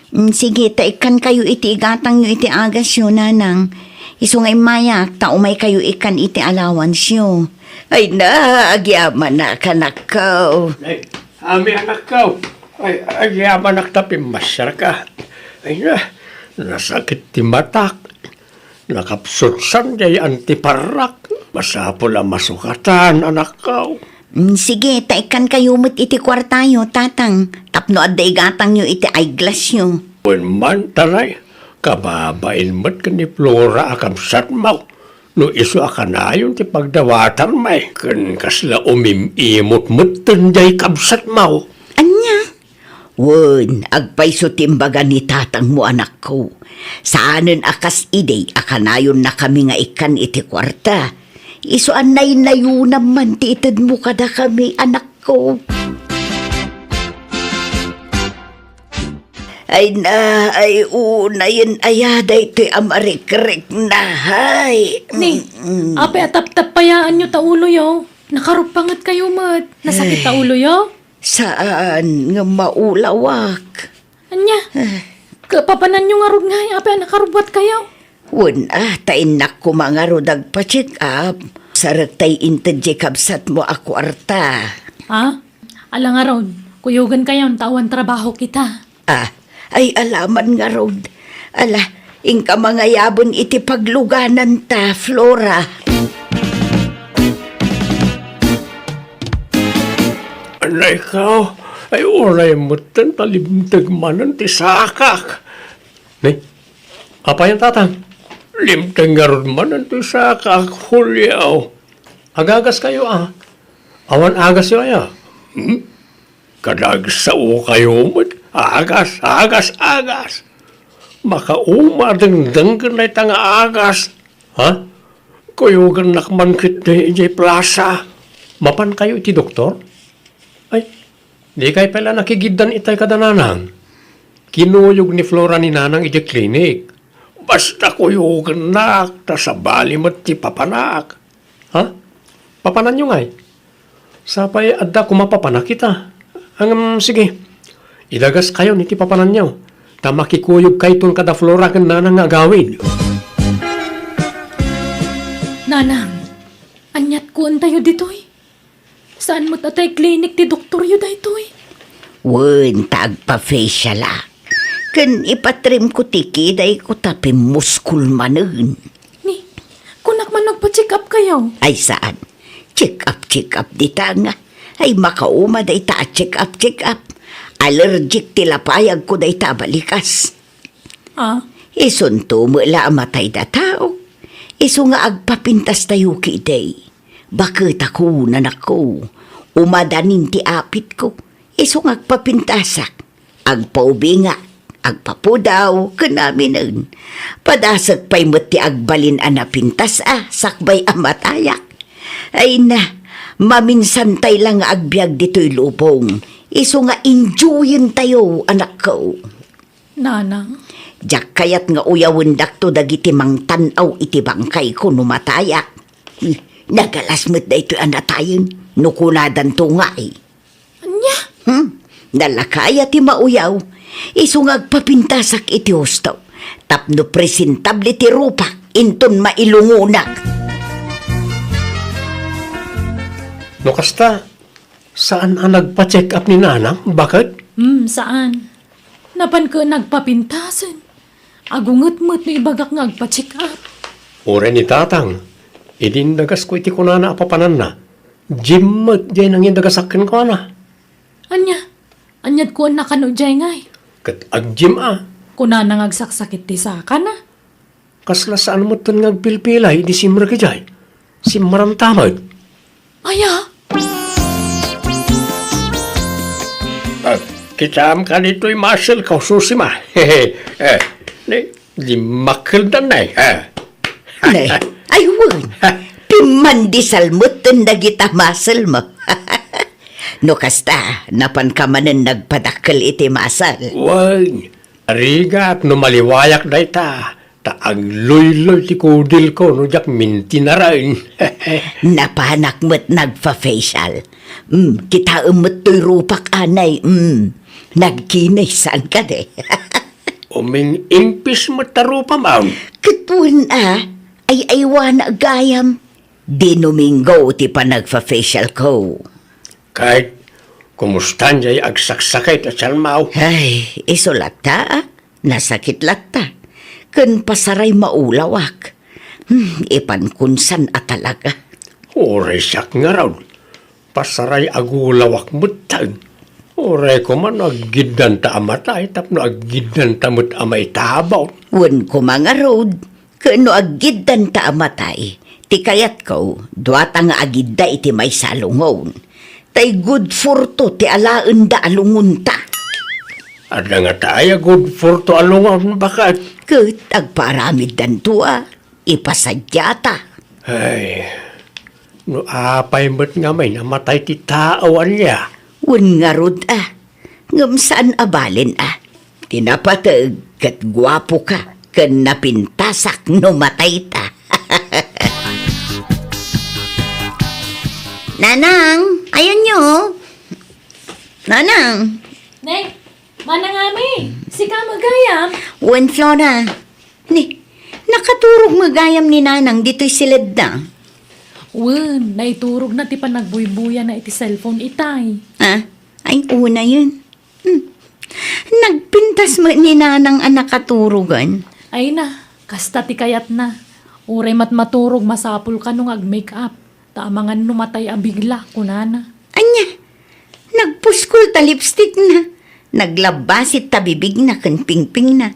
Hmm, sige, ta ikkankayo iti igatangyo iti agasyo, Nanang. Isu nga immayak, ta umaykayo ikkan iti allowance yo. Ay na, agyamanak, anakko. Ay, ami anakko. Ay, agyamanak ta pimmasiarka. Ay na, nasakit ti matak. Nakapsutsan diay antiparrak. Masapul a masukatan, anakko. Mm, sige, ta ikkankayo met iti kuartayo, Tatang, tapno adda igatangyo iti eyeglassyo. Wen man, tanay, kababain met ken ni Flora a kabsatmo. No isu a kanayon ti pagdawatanmi, ken kasla umim-imot metten diay kabsatmo. Ania? Wen, agpayso ti imbaga ni tatangmo, anakko. Saanen a kas idi a kanayonnakami nga ikkan iti kuarta. Isu a naynayonam man ti itedmo kadakami, anakko. Ay na, ay unayen aya daytoy a marikrikna, hay. Ni, mm, apay a taptappayaanyo ta uloyo? Nakaruppangetkayo met. Nasakit ta uloyo? Saan nga maulawak. Ania? Ay. Kapapananyo ngarud ngay, apay a nakarubbuatkayo? Wen a, ta innak koma ngarud agpa-check up. Sarektay inted diay kabsatmo a kuarta. Ha? Ala ngarud, kuyogenkayon ta awan trabaho kita. Ah, ay alaman ngarud. Ala, inka mangayaben iti paglugananta, Flora. Anay ka, ay unay metten ta limteg manen ti sakak. Ni, apayan, tatang? Limteg ngarud manen ti sakak, Julio. Agagaskayo, a? Awan agasyo aya? Hmm? Kadagsaokayo met, agas, agas, agas. Makauma dengdenggen dayta nga agas. Ha? Kuyogennak man ketdi idiay plasa. Mapankayo iti doktor? Ay, dikay pay la nakigiddan itay kada nanang. Kinuyog ni Flora ni nanang idiay klinik. Basta kuyogennak, ta sabali met ti papanak. Ha? Papananyo ngay? Sapay adda koma papanak ita. Ngem, sige. Idagaskayon iti papananyo, ta makikuyogkayton kada Flora ken nanang nga agawid. Nanang, aniat kuentayo ditoy? Saan met a tay klinik ti doktoryo daytoy? Wen, ta agpa-facial a. Ken ipatrimko ti kidayko ta pimmuskol manen. Ni, kunak man nagpa-check up kayo? Ay, saan. Check up, check up dita nga. Ay, makauma dayta a check up, check up. Allergic ti lapayagko dayta a balikas. Ah? Isunto met la a matayda tao. Isu nga agpapintas tayo kiday. Baketako, nanakko. Umadanin ti apitko. Isu nga agpapintasak. Agpaubingak, agpapudaw, ken aminen. Padasek pay met ti agbalin a napintas a, sakbay a matayak. Ay na, maminsan tay la nga agbiag ditoy lubong. Isu nga enjoyen tayo, anakko. Nanang? Diak kayat nga uyawendakto dagiti mangtan-aw iti bangkayko no matayak. Hmm, nagalas met daytoy a natayen no kunadanto ngay. Ania? Hmm? Nalakaya ti mauyaw. Isu nga agpapintasak iti husto. Tapno presentable ti rupak inton mailungonak. No kasta, saan a nagpa-check up ni Nanang? Baket? Hmm, saan. Napan ket nagpapintasen. Agunget met no ibagak nga agpa-check up. Uray ni Tatang, idi indagasko iti kunana a papananna, Jim met diay nangindagasak kenkuana. Ania? Aniat kuan na kano diay ngay? Ket ag-gym a. Kunana nga agsaksakit ti sakana. Kasla saan metten nga agpilpilay idi simrek idiay. Simmaranta met. Aya? Ah, kitaem kadi toy muscle ko, Susima. Eh, ni, di makkeldan na eh. Ah. Ne, ay wen, pimmandisal metten dagita muscle mo. No kasta, napanka manen nagpadakkel iti muscle. Wen, rigat no maliwayak dayta, ta agluyloy ti kudilko no diak mintinaren. Napanak met nagfa-facial. Mm, kitaem met toy rupak anay, mm. Nagkinis, saan kadi? Uming-impis met ta rupam, am. Ket wen a, ay-aywana gayam. Di Domingo ti panagfa-facial ko. Ket, kumusta diay agsaksakit a tianmo? Ay, isu latta, a. Nasakit latta. Ken pasaray maulawak. Hmm, ipan kunsan a talaga. Uray siak ngarud. Pasaray agulawak metten. Uray koma no aggiddanta a matay tapno aggiddanta met a maitabon. Wen koma ngarud, ken no aggiddanta a matay, ti kayatko, duata nga agidda iti maysa a lungon. Tay good for two ti alaenda a lungonta. Adda ngata aya good for two a lungon, baket? Ket agpaaramiddanto a. Ipasadiata. Ay, no apay met ngamin a matay ti tao, ania? Wen ngarud a, ngem saan a balen a. Ti napateg ket guapoka ken napintasak no matayta. Nanang, ayanyo. Nanang. Ne, Manang Ami, sika met gayam? Wen, Flora. Ni, nakaturog met gayam ni Nanang ditoy siledda? Wen, naiturogna ti panagbuybuyana iti cellphone itay. Ah, ay, unayen. Hmm. Nagpintas met ni Nanang a nakaturogen. Ay na, kasta ti kayatna. Uray met maturog, masapul kano nga ag-make up. Ta amangan no matay a bigla, kunana. Ania? Nagpuskol ta lipstickna. Naglabbasit ta bibigna ken pingpingna.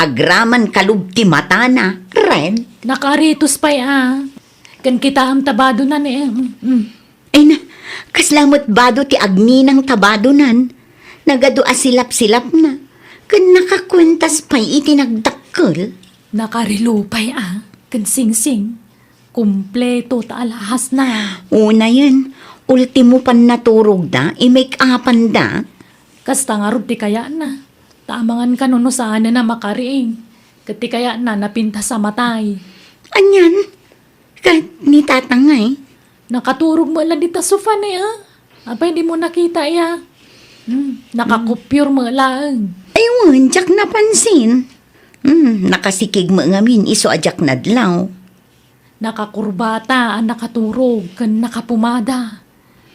Agraman kalub ti matana. Red. Nakaritos pay a. Ken kitaem ta badonan eh. Mm, mm. Ay na, kasla met bado ti agninang ta badonan. Nagadu a silap-silapna. Ken nakakuentas pay iti nagdakkel. Nakarelo pay a. Ken singsing. Kompleto ta alahasna. Unayen, ultimo pannaturogda, i-make-upanda. Kasta ngarud ti kayatna. Ta amangan kano no saanen a makariing. Ket ti kayatna, napintas a matay. Anian? Ket ni Tatang ngay? Nakaturog met la dita sofa ne, a? Apay, dimo nakita, ya? Hmm, nakakupyor met laeng. Ay, wen, diak napansin. Hmm, nakasikig met ngamin, isu a diak nadlaw. Nakakurbata a nakaturog ken nakapumada.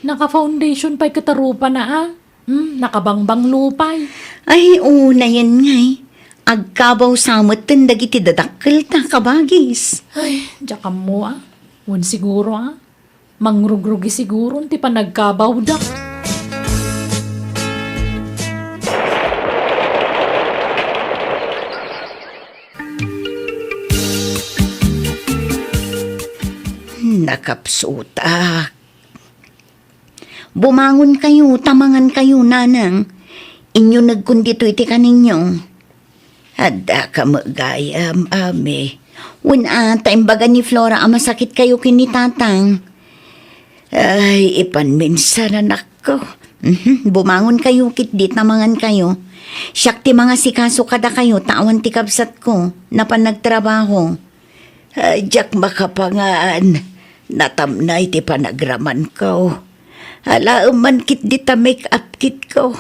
Naka-foundation pay ket a rupana a. Hmm, nakabangbanglo pay. Ay, oo, nayen ngay. Agkabaw sa metten dagiti dadakkelta, kabagis. Ay, diak ammo, a. Wen siguro, a. Mangrugrugi siguron ti panagkabawda. Nakapsutak. Bumangonkayo, ta mangankayo, nanang. Inyunegkon ditoy ti kaninyo. Addaka met gayam, Ami. Wen a, ta imbaga ni Flora a masakitkayo ken ni Tatang. Ay, ipanmin sa, anakko. Mhm, bumangonkayo ketdi ta mangankayo. Siak ti mangasikaso kadakayo ta awan ti kabsatko, napan nagtrabaho. Ay, diak makapangan. Natamnay ti panagramanko. Alaem man ketdi ta make-up kitko.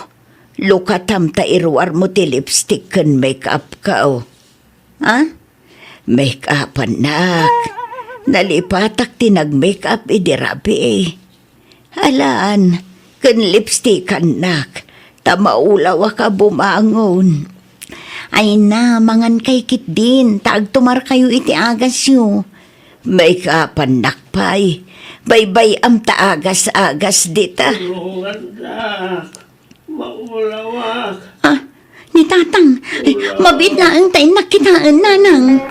Lukatam ta iruarmo ti lipstick ken make-upko. Ha? Make-upannak. Nalipatak ti nag-make-up idi rabii. Alan, ken lipstickannak, ta maulawak a bumangon. Ay na, mangankay ketdin, ta agtumarkayo iti agasyo. Make-upannak pay. Baybay-am ta agas-agas dita. Tulungannak. Maulawak. Ah, ni Tatang. Ay, mabiit laeng ta innak kitaen, Nanang.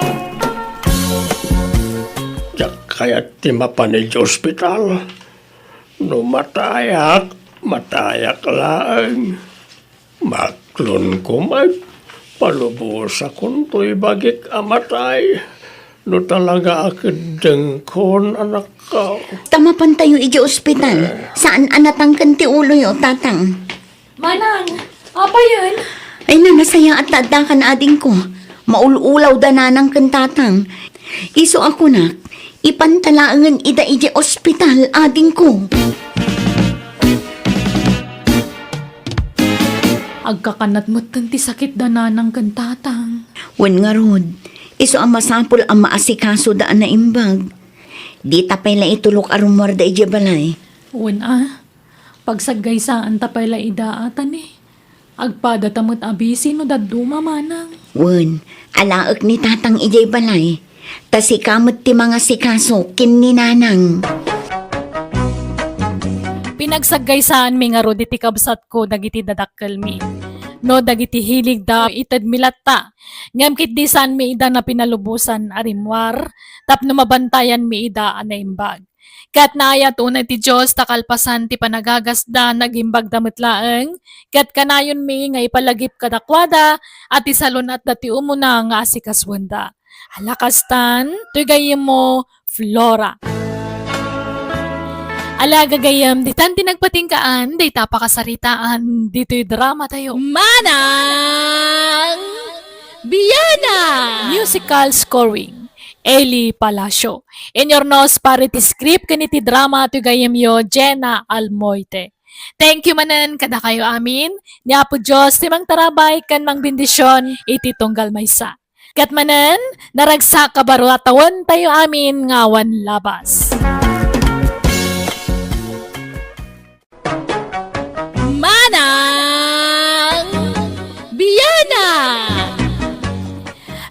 Diak kayat ti mapan idiay ospital. No matayak, matayak laeng. Maklonko met, palubosakon toy bagik a matay. No talaga a keddengkon, anakko. Ta mapantayo idiay ospital. Saan a natangken ti uloyo, Tatang? Manang, apayen? Ay, nanasayaat ta addakan, adingko. Maul-ulaw da nanang ken tatang. Isu a kunak, ipanta laengen ida idiay ospital, adingko. Agkakanat metten ti sakit da nanang ken tatang. Wen ngarud, isu a masapul a maasikasoda a naimbag. Dita pay la itulok a rummuarda idiay balay. Wen a, pagsaggaysaan ta pay la ida a tani. Agpada ta met a bisi no dadduma, manang. Wen, alaek ni tatang idiay balay. Ta sika met ti mangasikaso ken ni nanang. Pinagsaggaysaan mi ngarud iti kabsatko dagiti dadakkelmi. No dagiti hiligda, itedmi latta. Ngem ketdi saanmi ida napinalubosan a rimmuar, tapno mabantayanmi ida a naimbag. Ket naayat unay ti Dios ta kalpasan ti panagagasda, nagimbagda met laeng, ket kanayonmi nga ipalagip kadakuada a ti salun-atda ti umuna nga asikasoenda. Ala kastan, toy gayyemmo, Flora. Ala gagayyem, ditan ti nagpatinggaan, dayta pakasaritaan, ditoy drama tayo. Manang Biana! Musical scoring, Eli Palacio. Inurnos para iti script ken iti drama ti gayyemyo, Jenna Almoite. Thank you manen kadakayo amin. Ni Apo Dios ti mangtarabay ken mangbendision iti tunggal maysa. Ket manen, naragsak a baro a tawen tayo amin nga awan labas. Manang Biana!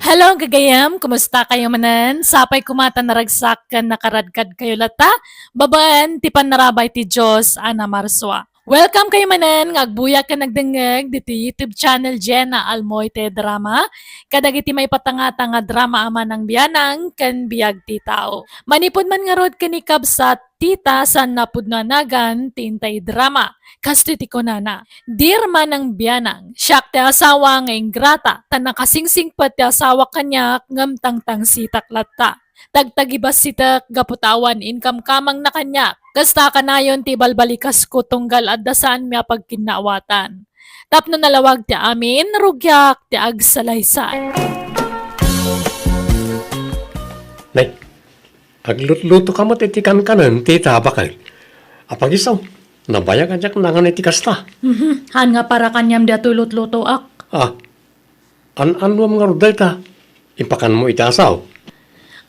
Hello, gagayem. Kumusta kayo manen? Sapay koma ta naragsak ken nakaradkad kayo latta babaen ti pannarabay ti Dios a namarsua. Welcome kayo manen nga agbuya ken nagdengngeg ditoy YouTube channel Jenna Almoite Drama, kadagiti maipatangata nga drama a Manang Bianang ken Biag ti Tao. Manipud man ngarud ken ni kabsat Tita, saan a pudno a nagan ti intay drama. Kastoy ti kunana, "Dear Manang Bianang, siak ti asawa nga ingrata, ta nakasingsingpet ti asawa kaniak ngem tangtangsitak latta. Tagtagibassitek gapu ta awan inkamkamangna kaniak. Kasta kanayon ti ibalbalikasko tunggal adda saanmi a pagkinnaawatan. Tapno nalawag ti amin, rugiak ti agsalaysay." Nay, aglutluto ka met iti kankanen ti tabak. Apagisaw, nabayag a diak nangan iti kasta. Mhm, haan nga para kaniam daytoy lutlutoak. Ah, an-anuam ngarud dayta? Impakanmo iti asaw?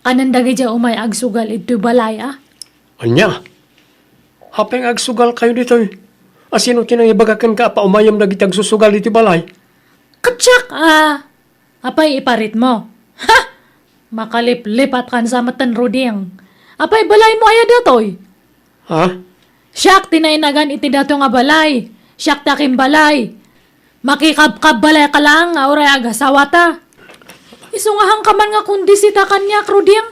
Kanen dagidiay umay agsugal idtoy balay, a? Ania? Apay nga agsugalkayo ditoy? A sino ti nangibaga kenka a paumayem dagiti agsusugal iti balay? Ket siak a, apay iparitmo? Ha! Makaliplipatkansa metten, Ruding. Apay balaymo aya datoy? Ha? Siak ti nainagan iti datoy nga balay. Siak ti akimbalay. Makikabkabbalayka laeng nga uray agasawata. Isu nga haanka man nga kumbisita kaniak, Ruding.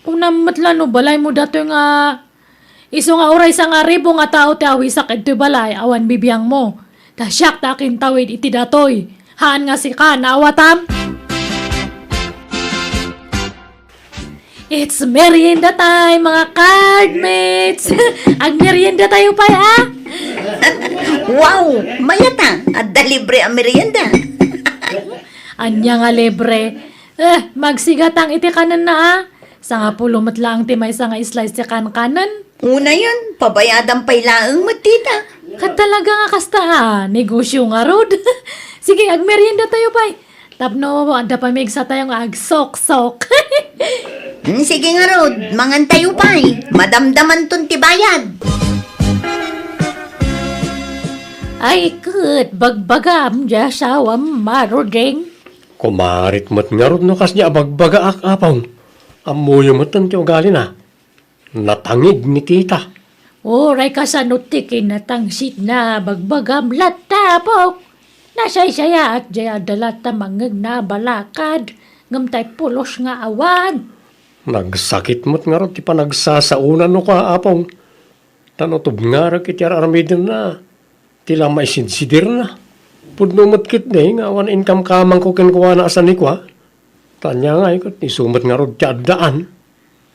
Kunam met la no balaymo datoy nga isu nga uray sangaribu nga tao ti awisak idtoy balay awan bibiangmo. Ta siak ti akintawid iti datoy. Haan nga sika, naawatam? It's merienda time, mga cardmates! Agmerienda tayo pay, ah! Wow! Mayat a! Adda libre a merienda! Ania nga libre? Eh, magsigatang iti kanenna, ah! Sangapulo met laeng ti maysa nga slice ti kankanen. Unayen, pabayadan pay laeng met, tita. Ket talaga nga kasta, ah, negosyo ngarud. Sige, agmerienda tayo pay. Tapno adda pamigsatayo nga agsoksok. Hmm, sige ngarud, mangan tayo pay. Madamdamanton ti bayad. Ay, ket bagbagam, di asawam, Maruding. Kumarit met ngarud no kasdi a bagbagaak, Apong. Ammoyo metten ti ugalina. Natangig ni tita. Uray kasano ti kinatangsitna, bagbagam latta, Apok. Nasaysayaat diay adda latta mangngegna a balakad, ngem tay pulos nga awan. Nagsakit met ngarud ti panagsasaona no kua, Apong. Ta no tubngarek iti ar-aramidenna, ti la maisidsidirna. Pudno met ketdi nga awan inkamkamangko kenkuana a sanikua. Ta ania ngay ket isu met ngarud ti addaan.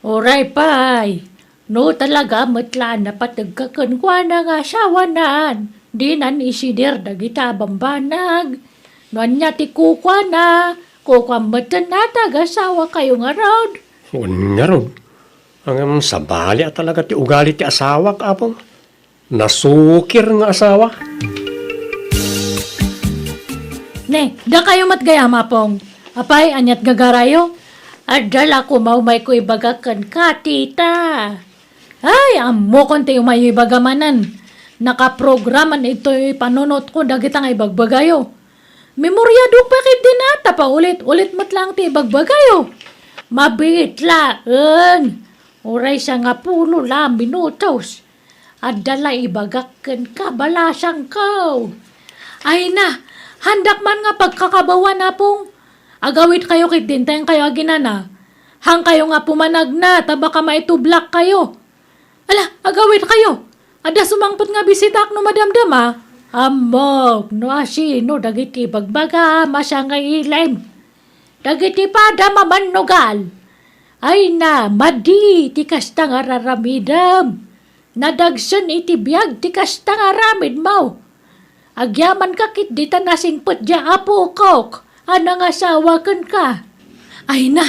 Uray pay, no talaga met la a napategka kenkuana nga asawanan, dinan isidir dagita a bambanag. No ania ti kukuana, kukuam metten a ti agasawakayo ngarud. Wen ngarud, ngem sabali a talaga ti ugali ti asawak, Apong. Nasukir nga asawa. Ne, dakayo met gayam, Apong. Apay, aniat gagarayo? Adda la koma umayko ibaga kenka, tita. Ay, ammokon ti umayyo ibaga manen. Nakaprograman itoy panunotko dagita nga ibagbagayo. Memoriadok pay ketdin a, ta paulit-ulit met laeng ti ibagbagayo. Mabiit laeng. Uray sangapulo la a minutos. Adda la ibagak kenka, balasangko. Ay na, handak man nga pagkakabawan, Apong. Agawidkayo ketdin ta inkayo aginana. Hankayo nga pumanagna, ta baka maitublakkayo. Ala, agawidkayo. Adda sumangpet nga bisitaak no madamdama. Ammok, no asino dagiti bagbaga, masangailim. Dagiti padam a mannugal. Ay na, madi ti kasta nga raramidem. Nadagsen iti biag ti kasta nga aramidmo. Agyamanka ketdi ta nasingpet diay apokok a nangasawa kenka. Ay na,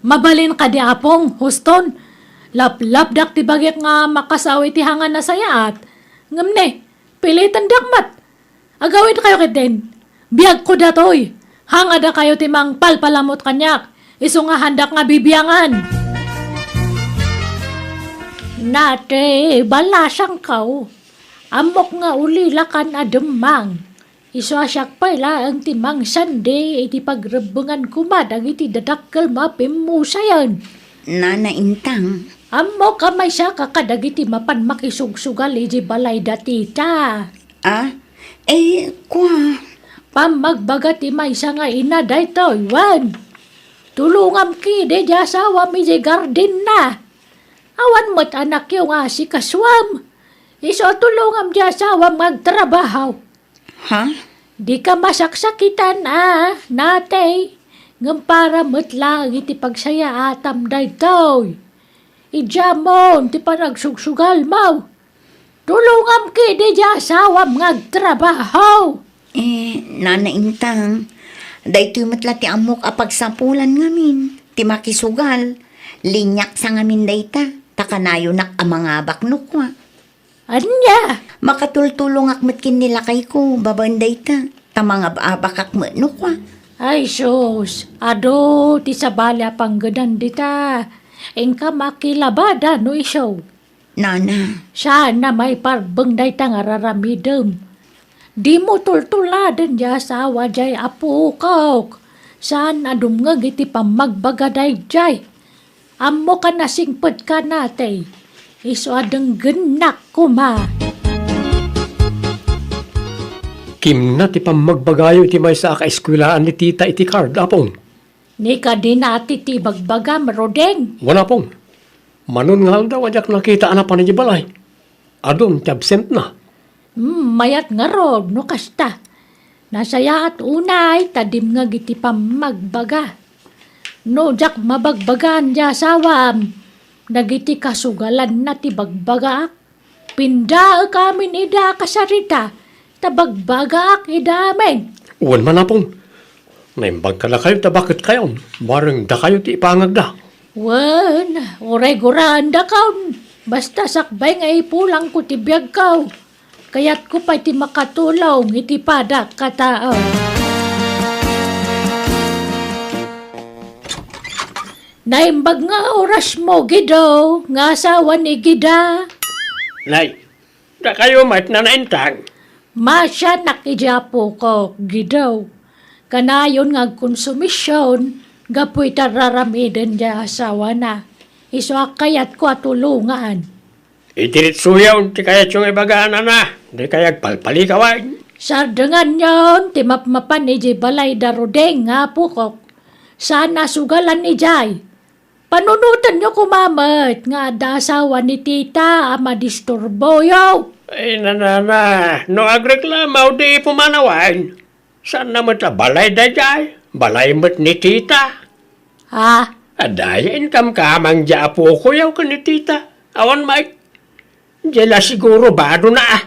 mabalin kadi, Apong, huston. Laplapdak ti bagik nga makasao iti hangan a sayaat. Ngem ne, pilitendak met. Agawidkayo ketdin. Biagko datoy. Hangadakayo ti mangpalpalamut kaniak. Isu nga handak nga bibiangan. Nate, balasangko. Ammok nga ulilakan a demmang. Isu a siak pay laeng ti mangsandi iti pagrebbengan koma dagiti dadakkel a pimmusayen. Nana Intang. Ammok a maysaka kadagiti mapan makisugsugal iti balay da tita. Ah? Eh, kua. Pammagbaga ti maysa nga ina daytoy, wen. Tulongam kidi diay asawam iti gardinna. Awan met anakyo nga asikasuam. Isu a tulongam diay asawam nga agtrabaho. Ha? Dika masaksakitan a, natay. Ngem para met laeng iti pagsayaatam daytoy. Idiamon ti panagsugsugalmo. Tulongam kidi diay asawam nga agtrabaho. Eh, Nana Intang, daytoy met la ti ammok a pagsapulan ngamin ti makisugal. Liniaksa ngamin dayta, ta kanayonak a mangabak no kua. Ania? Makatultulongak met ken ni lakayko babaen dayta, ta mangab-abakak met no kua. Ay sus, adu ti sabali a panggedan dita. Inka makilabada no isu. Nana. Saan a maiparbeng dayta nga raramidem. Dimo tultuladen ti asawa diay, apokok. Saan a dumngeg iti pammagbaga daydiay. Ammoka a singpetka nate. Isu a denggennak koma. Kimna ti pammagbagayo iti maysa a kaeskuelaan ni tita iti card, Apong. Ni kadi nati ti ibagbagam, Rodeng? Wen, Apong. Manon nga aldaw a diak nakita a napan idiay balay. Adun ti absentna. Hmm, mayat ngarud no kasta. Nasayaat unay ta dimngeg iti pammagbaga. No diak mabagbagaan ti asawam, dagiti kasugalanna ti bagbagaak. Pindaek amin ida a kasarita, ta bagbagaak ida amin. Wen man, Apong. Naimbag kadakayo ta baketkayon, bareng dakayo ti ipangagda. Wen, uray guraendakon. Basta sakbay nga ipulangko ti biagko, kayatko pay ti makatulong iti padak a tao. Naimbag nga orasmo, Gido, nga asawa ni Gida. Nay, dakayo met a naintang. Masiannak idiay apokok, Gido. Kanayon nga agkonsumision gapu iti ar-aramiden ti asawana. Isu a kayatko a tulongan. Idiretsoyon ti kayatyo nga ibaga, nana. Dikay agpalpalikawan. Sardenganyon ti mapmapan idiay balay da Rodeng nga apokok. Saan a sugalan idiay. Panunotenyo koma met nga adda asawa ni tita a madisturboyo. Ay, nanana, no agreklamaw, di pumanawan. Saan na met a balay daydiay? Balay met ni tita. Ah? Adda aya inkamkamang diay apokoyo ken ni tita. Awan met. Diay la siguro badona, ah.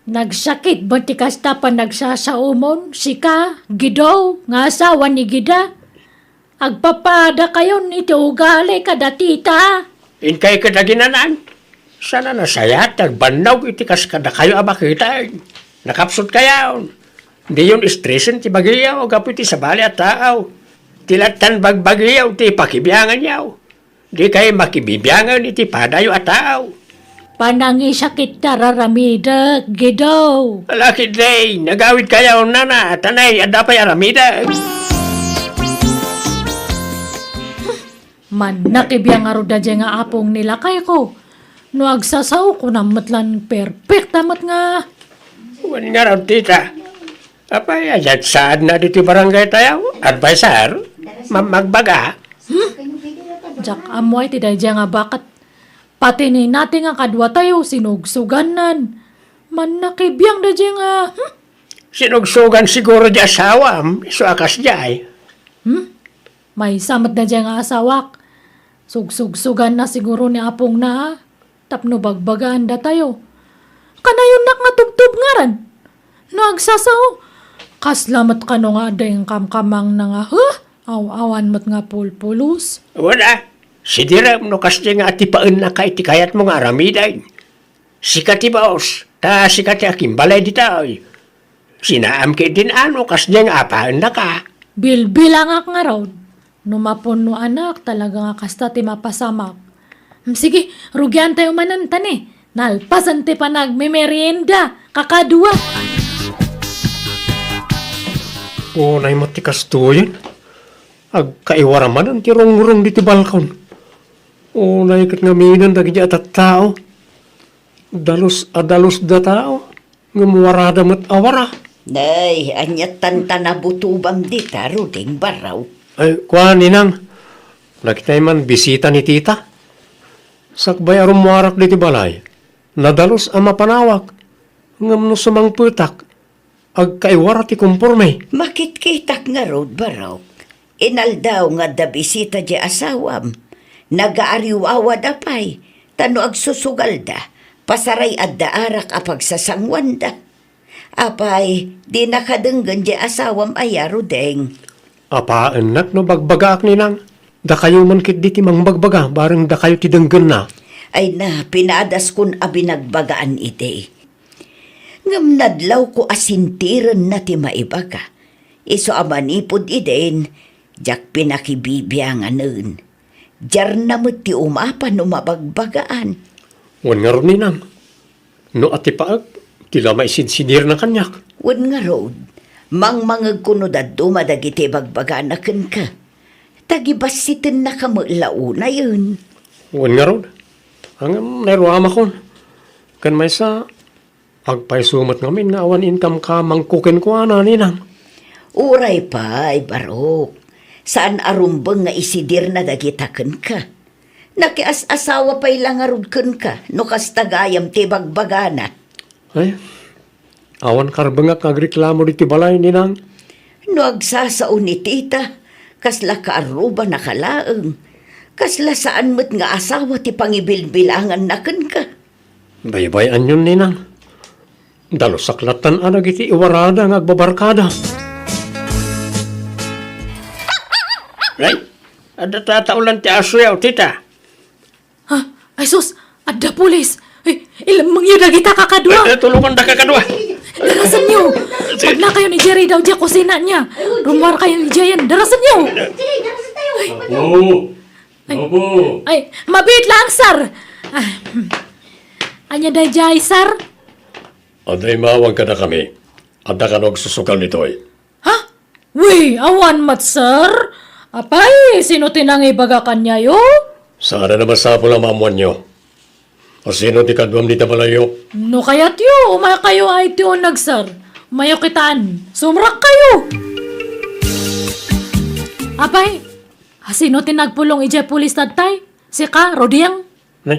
Nagsakit met ti kasta panagsasaomon, sika, Gido, nga asawa ni Gida? Agpapadakayon iti ugali kada tita. Inkay ket aginana. Saan a nasayaat ti agbannog iti kas kadakayo a baketen. Nakapsutkayon. Diyon estresen ti bagiyo gapu iti sabali a tao. Ti lattan bagbagiyo ti pakibianganyo. Dikay makibibiangen iti padayo a tao. Panangisakit ti ar-aramidek, Gido. Ala ketdi, nagawidkayo, nana, ta nay, adda pay aramidek. Mannakibiang ngarud daydiay nga apong ni lakayko. No agsasao, kunam met lan perfecta met nga. Wen ngarud, tita. Apay, ania ti saadna ditoy barangay tayo? Adviser? Mam-, magbaga? Hmm? Diak ammo iti daydiay nga baket. Pati ni nati nga kaduatayo, sinugsugannan. Mannakibiang daydiay nga, hmm? Sinugsugan siguro di asawam, isu a kasdiay. Hmm? Maysa met daydiay nga asawak. Sugsugsuganna siguro ni apongna, a, tapno bagbagaan datayo. Kanayonnak nga tubtubngaran. No agsasao, kasla met kano nga adda inkamkamangna nga, huh? Aw-awan met nga pulpulos. Wala. Sidirem no kasdiay nga atipaennaka iti kayatmo nga aramiden. Sika ti baos, ta sika ti akimbalay ditoy. Sinaam ketdin a no kasdiay nga apaennaka. Bilbilangak ngarud. No mapunnoanak, talaga nga kasta ti mapasamak. Mm, sige, rugiantayo manen, ta ni, nalpasen ti panagmemerienda, kakadua. Unay met ti kastoyen. Agkaiwara manen ti rungrung ditoy balkon. Unay ket ngamin dagiti a tattao. Dalus a dalus da tao, ngem warada met a wara. Nay, ania tantana butobam dita, Ruding Barraw? Ay, kuan, Inang. Nakitay man bisita ni Tita. Sakbay a rummuarak ditoy balay, nadalus a mapanawak. Ngem no sumangpetak, agkaiwara ti komporme. Makitkitak ngarud, Barok. Inaldaw nga adda bisita diay asawam. Nagaariwawada pay, ta no agsusugalda, pasaray adda arak a pagsasanguanda. Apay, dinaka denggen diay asawam aya, Rudeng? Apaennak no bagbagaak, Ninang. Dakayo man ketdi ti mangbagbaga, bareng dakayo ti denggenna. Ay na, pinadaskon a binagbagaan idi. Ngem nadlawko a sintirenna ti maibaga. Isu a manipud idin, diak pinakibibianganen. Diarna met ti umapa no mabagbagaan. Wen ngarud, ninang, no atipaek, ti la maisidsidirna kaniak. Wen ngarud, mangmangegko no dadduma dagiti ibagbagana kenka. Ta gibassitennaka met la unayen. Wen ngarud, ngem nairuamakon. Ken maysa, agpayso met ngamin nga awan inkamkamangko kenkuana, ninang. Uray pay, Barok. Saan a rumbeng nga isidirna dagita kenka. Nakias-asawa pay la ngarud kenka no kasta gayam ti ibagbagana. Ay, awan karbengak nga agreklamo ditoy balay, ninang. No agsasao ni tita, kasla kaarrubanaka laeng. Kasla saan met nga asawa ti pangibilbilanganna kenka. Baybay-anyon, ninang. Dalusak lattan a dagiti iwarada nga agbabarkada. Ay, adda tataolan ti asoyaw, tita. Ha? Ay sus, adda pulis! Ay, ilemmengyo dagita kakadua! Eh, eh, tulonganda kakadua! Darasenyo! Magnakayon idiay daw diay kusina niya! Rummuarkayon idiayen! Darasenyo! Apo! Ay, Apo! Ay, mabiit lang, sir! Ah, hmm. Ania daydiay, sir? Adda immawag kadakami. Adda kano agsusugal ditoy. Ha? Wi, awan met, sir. Apay, sino ti nangibaga kaniayo? Saan a masapul a maammoanyo. A sino ti kaduam dita balayyo? No kayatyo, umaykayo ay ti uneg, sir. Umayyo kitan. Sumrakkayo. Apay, a sino ti nagpulong idiay pulis tattay? Sika, Roding? Ne?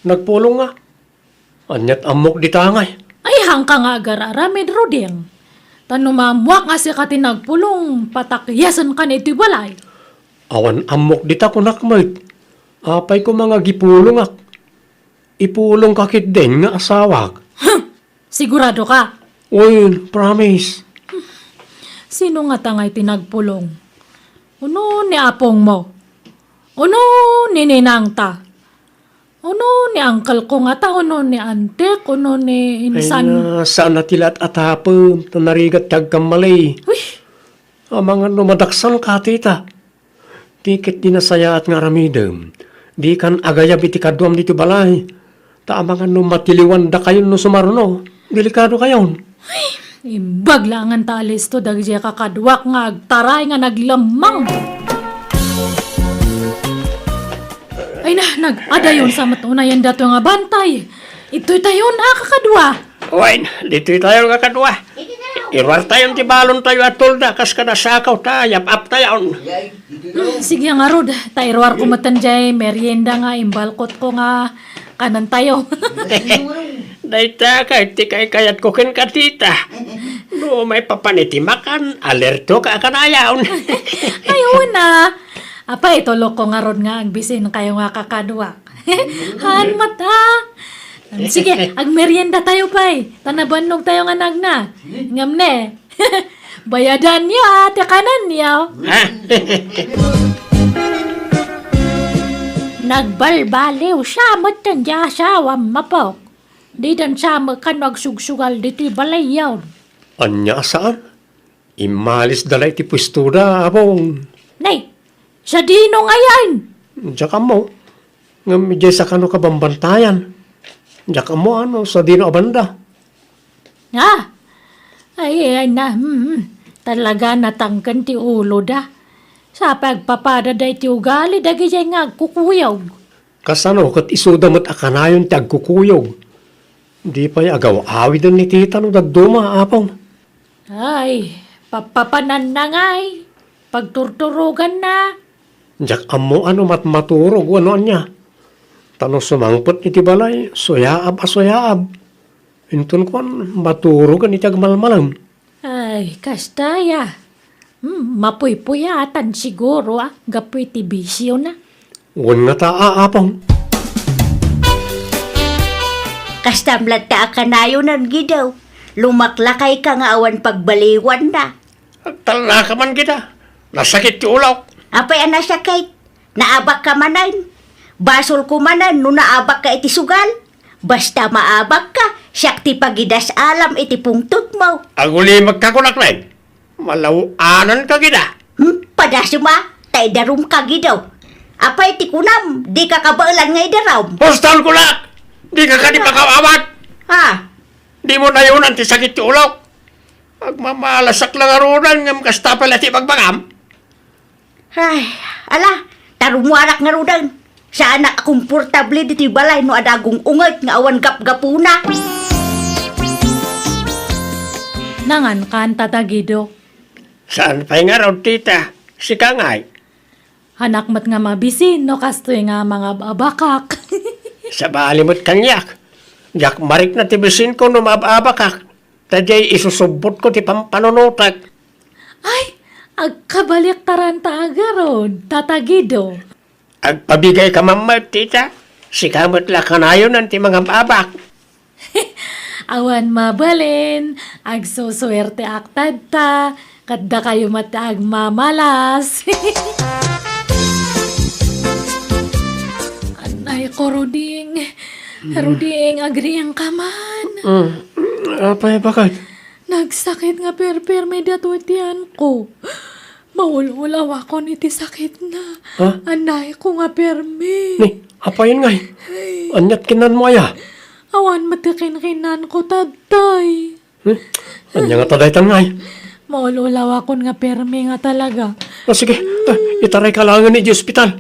Nagpulong nga. Aniat ammok dita ngay? Ay, haanka nga agar-aramid, Roding. Ta no maammoak nga sika ti nagpulong, patakyasenkan iti balay. Awan ammok dita, kunak met. Apay koma nga agipulongak? Ipulongka ketdin nga asawak. Huh! Sigurado ka? Wen, promise. Sino ngata ngay ti nagpulong? Uno ni apongmo? Uno ni ninangta? Uno ni uncle ko ngata, uno ni antek, uno ni insan. Ay, na, saan a ti laat-atapem, ta narigat ti agkamali. Uy! Amangan no madaksan ka, tita. Ti ket di nasayaat nga aramidem, dikan agayab iti kaduam ditoy balay. Ta amangan no matiliwandakayon no sumarno, delikadokayon. Ay, imbag laengen ta alisto dagiti kakaduak nga agtaray nga naglemmeng. Ay na, nag-adayon sa met unayen dato nga bantay. Itoy tayon a kakadua. Wen, ditoy tayon a kakadua. Iruar tayon ti balon tayo a tolda, kas kada sakaw ta, yap-ap tayon. Hmm, sige ngarud, ta iruar ko metten jay merienda nga imbalkot ko nga kanen tayo. Dayta kay ti kaykayat ko ken ka, tita. No maipapan iti makan, alerto ka a kanayon. Ay, una. Apay, itulok ko ngarud nga agbisin kayo nga kakadua. Haan met, a. Sige, agmerienda tayo pay. Ta nabannog tayo nga nagna. Ngem ne, bayadanyo, a, ti kanenyo. Ha? Nagbalbaliw sa met ti asawam, Apong. Didan sa met kano agsugsugal ditoy balayyon. Ania a saan? Immalis da la iti puestoda, Apong. Nay, sadino ngayen? Diak ammo. Ngem idiay sakano kabambantayan. Diak ammo no sadino a banda. Ah! Ay, ay na, hmm, hmm. Talaga natangken ti uloda. Sa pagpapada da iti ugali, dagiti nga agkukuyog. Kasano ket isuda met a kanayon ti agkukuyog? Di pay agaw-awiden ni tita no dadduma, Apong. Ay, papapananna ngay, pagturturoganna. Diak ammo a no matmaturog wenno ania. Ta no sumangpet iti balay, suyaab a suyaab. Inton kuan, maturogen iti agmalmalem. Ay, kasta ya. Hmm, mapuypuyatan siguro, a, gapu iti bisiona. Wen ngata, a, Apong. Kastam latta a kanayonan, Gidaw. Lumaklakayka nga awan pagbaliwanna. Agtallaka man, Gida. Nasakit ti ulok. Apay a nasakit? Naabakka manen? Basolko manen no naabakka iti sugal? Basta maabakka, siak ti pagidas-alam iti pungtotmo. Agulimekka kunak, Nay. Malaw-ananka, Gida. Hmm? Padasem a, ta idarumka, Gidaw. Apay ti kunam, dika kabaelan nga idarum? Hustaon kunak! Dika kadi makaawat! Ha? Dimo nayonan ti sakit ti ulok. Agmamalasak la ngaruden ngem kasta pay la ti ibagbagam. Ay, ala, tarumuanak ngaruden. Saanak a komportable ditoy balay no adda agung-unget nga awan gapgapuna. Nangankan, Tata Guido. Saan pay ngarud, tita? Sika ngay? Anak met nga mabisin no kastoy nga mangab-abakak. Sabali met kaniak. Diak marikna ti bisinko no maab-abakak. Ta diay isusubbotko ti pampanunotek. Ay, agkabaliktaran ta ngarud, Tata Guido. Agpabigayka man met, tita. Sika met la kanayonan ti mangab-abak. Awan mabalin, agsusuerteak tatta, ket dakayo met ti agmamalas. Anay ko, Ruding. Mm. Ruding, agriingka man. Mm. Apay, baket? Nagsakit nga perpermi datoy tiyanko. Maul-ulawakon iti sakitna. Ha? Anay ko nga permi. Ni, apayen ngay? Ay. Aniat kinanmo aya? Awan met ti kinkinanko, Tatay. Hmm? Ania nga ta daytan ngay? Maul-ulawakon nga permi nga talaga. Ah, sige. Ah, itarayka laengen iti ospital.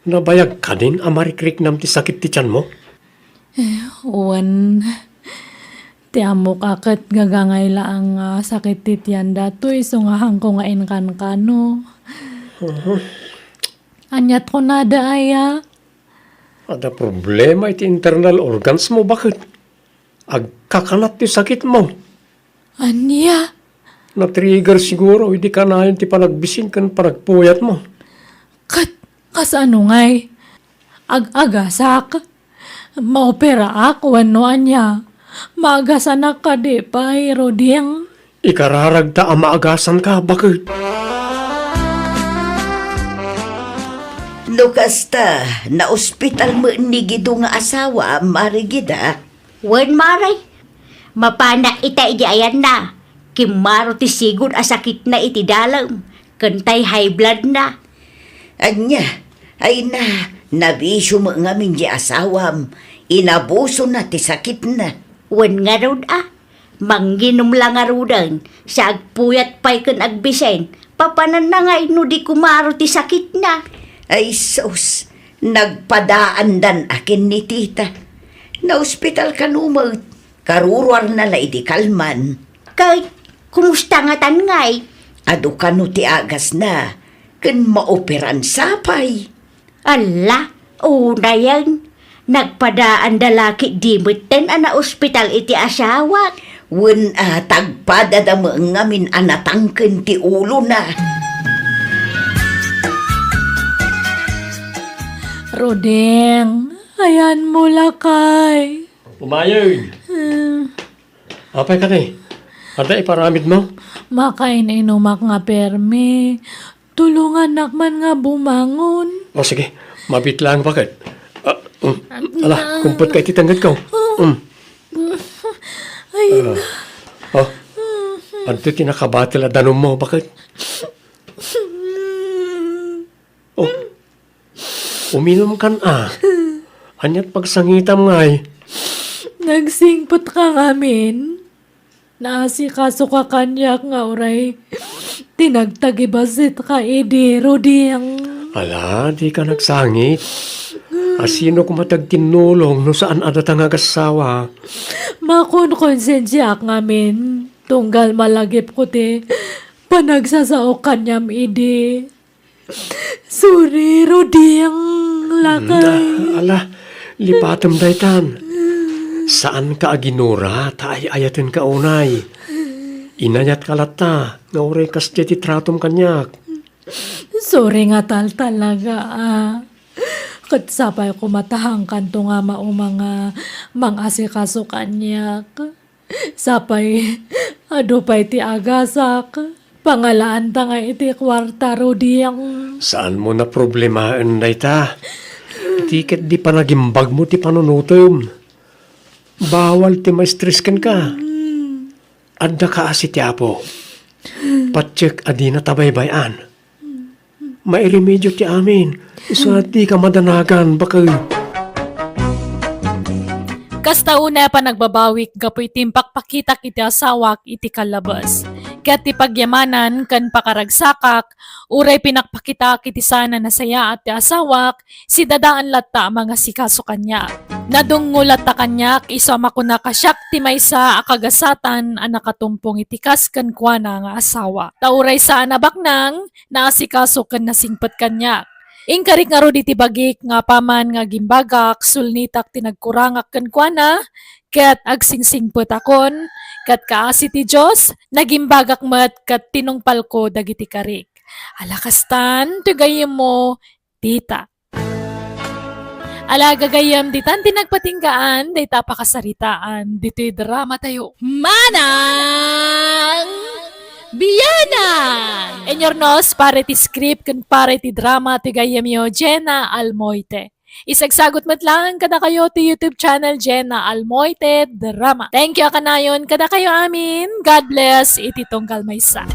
Nabayag kadin a marikriknam ti sakit ti tianmo? Eh, wen, ti ammok a ket gagangay laeng nga sakit ti tian datoy, isu nga haanko nga inkankano. Mhm. Aniat kunada aya? Adda problema iti internal organs mo, baket? Agkakanat ti sakitmo. Ania? Na-trigger siguro idi kanayon ti panagbisin ken panagpuyatmo. Ket kasano ngay? Ag-agasak? Maoperaak wenno ania? Maagasanak kadi pay, Ruding? Ikararagta a maagasanka, baket. No kasta, naospital met ni Guido nga asawa, Mari Gida? Wen, Mari. Mapanak ita idi ayanna. Kimmaro ti sigud a sakitna iti dalem, ken tay high blood na. Ania, ay na, nabisio met ngamin di asawam, inabusona ti sakitna. Wen ngarud a, manginom la ngaruden, sa agpuyat pay ken agbisin, papananna ngay no di kumaro ti sakitna. Ay sus, nagpadaandan a ken ni tita. Naospital kano met. Karuruarna la idi kalman. Ket kumusta ngatan ngay? Adu kano ti agasna, ken maoperan sapay. Alla, unayen, nagpadaanda la ketdi metten a naospital iti asawak. Wen a, tagpadada met ngamin a natangken ti ulona. Roding, ayanmo lakay. Umayen. Hmm. Apay kadi? Adda iparamidmo? Makain-inumak nga permi. Tulongannak man nga bumangon. O, sige. Mabiit lang, baket? Ah, mm. Ala, kumpet ka iti tengngedko. Mm. Ay, ah. Oh. Adto ti nakabatel a danummo, baket? Oh. Uminumkan a. Aniat pagsangitam ngay? Nagsingpet ka ngamin. Naasikaso ka kaniak nga uray ti nagtagibassit ka idi, Roding. Ala, di ka nagsangit. Asino koma ti agtinnulong no saan a datang nga agassawa? Makonkonsensiaak ngamin. Tunggal malagipko ti panagsasaok kaniam idi. Sorry, Roding, lakay. Mm, ala, lipatem daytan. Saanka a ginura ta ay-ayatenka unay. Inayatka latta nga uray kasdiay ti tratom kaniak. Sorry nga taltalaga, a. Ket sapay koma ta haankanto nga mauma nga mang-asikaso kaniak. Sapay, adu pay ti agasak. Pangalaanta nga iti kuarta, Roding. Saanmo naproblemaen dayta. Ti ketdi panagimbagmo ti panunotem. Bawal ti maistres kenka. Adda kaasi ti Apo. Patiek a dina tabaybay-an. Mairemedio ti amin. Isu a dika madanagan, baket. Kasta unay a panagbabawik gapu iti impakpakitak iti asawak iti kallabes. Ket ti pagyamanan ken pakaragsakak, uray pinakpakitaak iti saan a nasayaat ti asawak, sidadaan latta a mangasikaso kaniak. Nadungngo latta kaniak isu a makunak a siak ti maysa a kagasatan a nakatumpong iti kas kenkuana nga asawa. Ta uray saan a baknang, naasikaso ken nasingpet kaniak. Inkarik ngarud iti bagik nga apaman nga agimbagak, sulnitak ti nagkurangak kenkuana, ket agsingsingpetakon, ket kaasi ti Dios, nagimbagak met ket tinungpalko dagiti karik. Ala kastan, ti gayyemmo, dita. Ala gagayyem, ditan ti nagpatinggaan, dayta pakasaritaan, ditoy drama tayo. Manang Biyanan! Inurnos para iti script ken para iti drama ti gayyemyo, Jenna Almoite. Isagsagut met laeng kadakayo ti YouTube channel, Jenna Almoite Drama. Thank you a kanayon kadakayo amin. God bless iti tunggal maysa.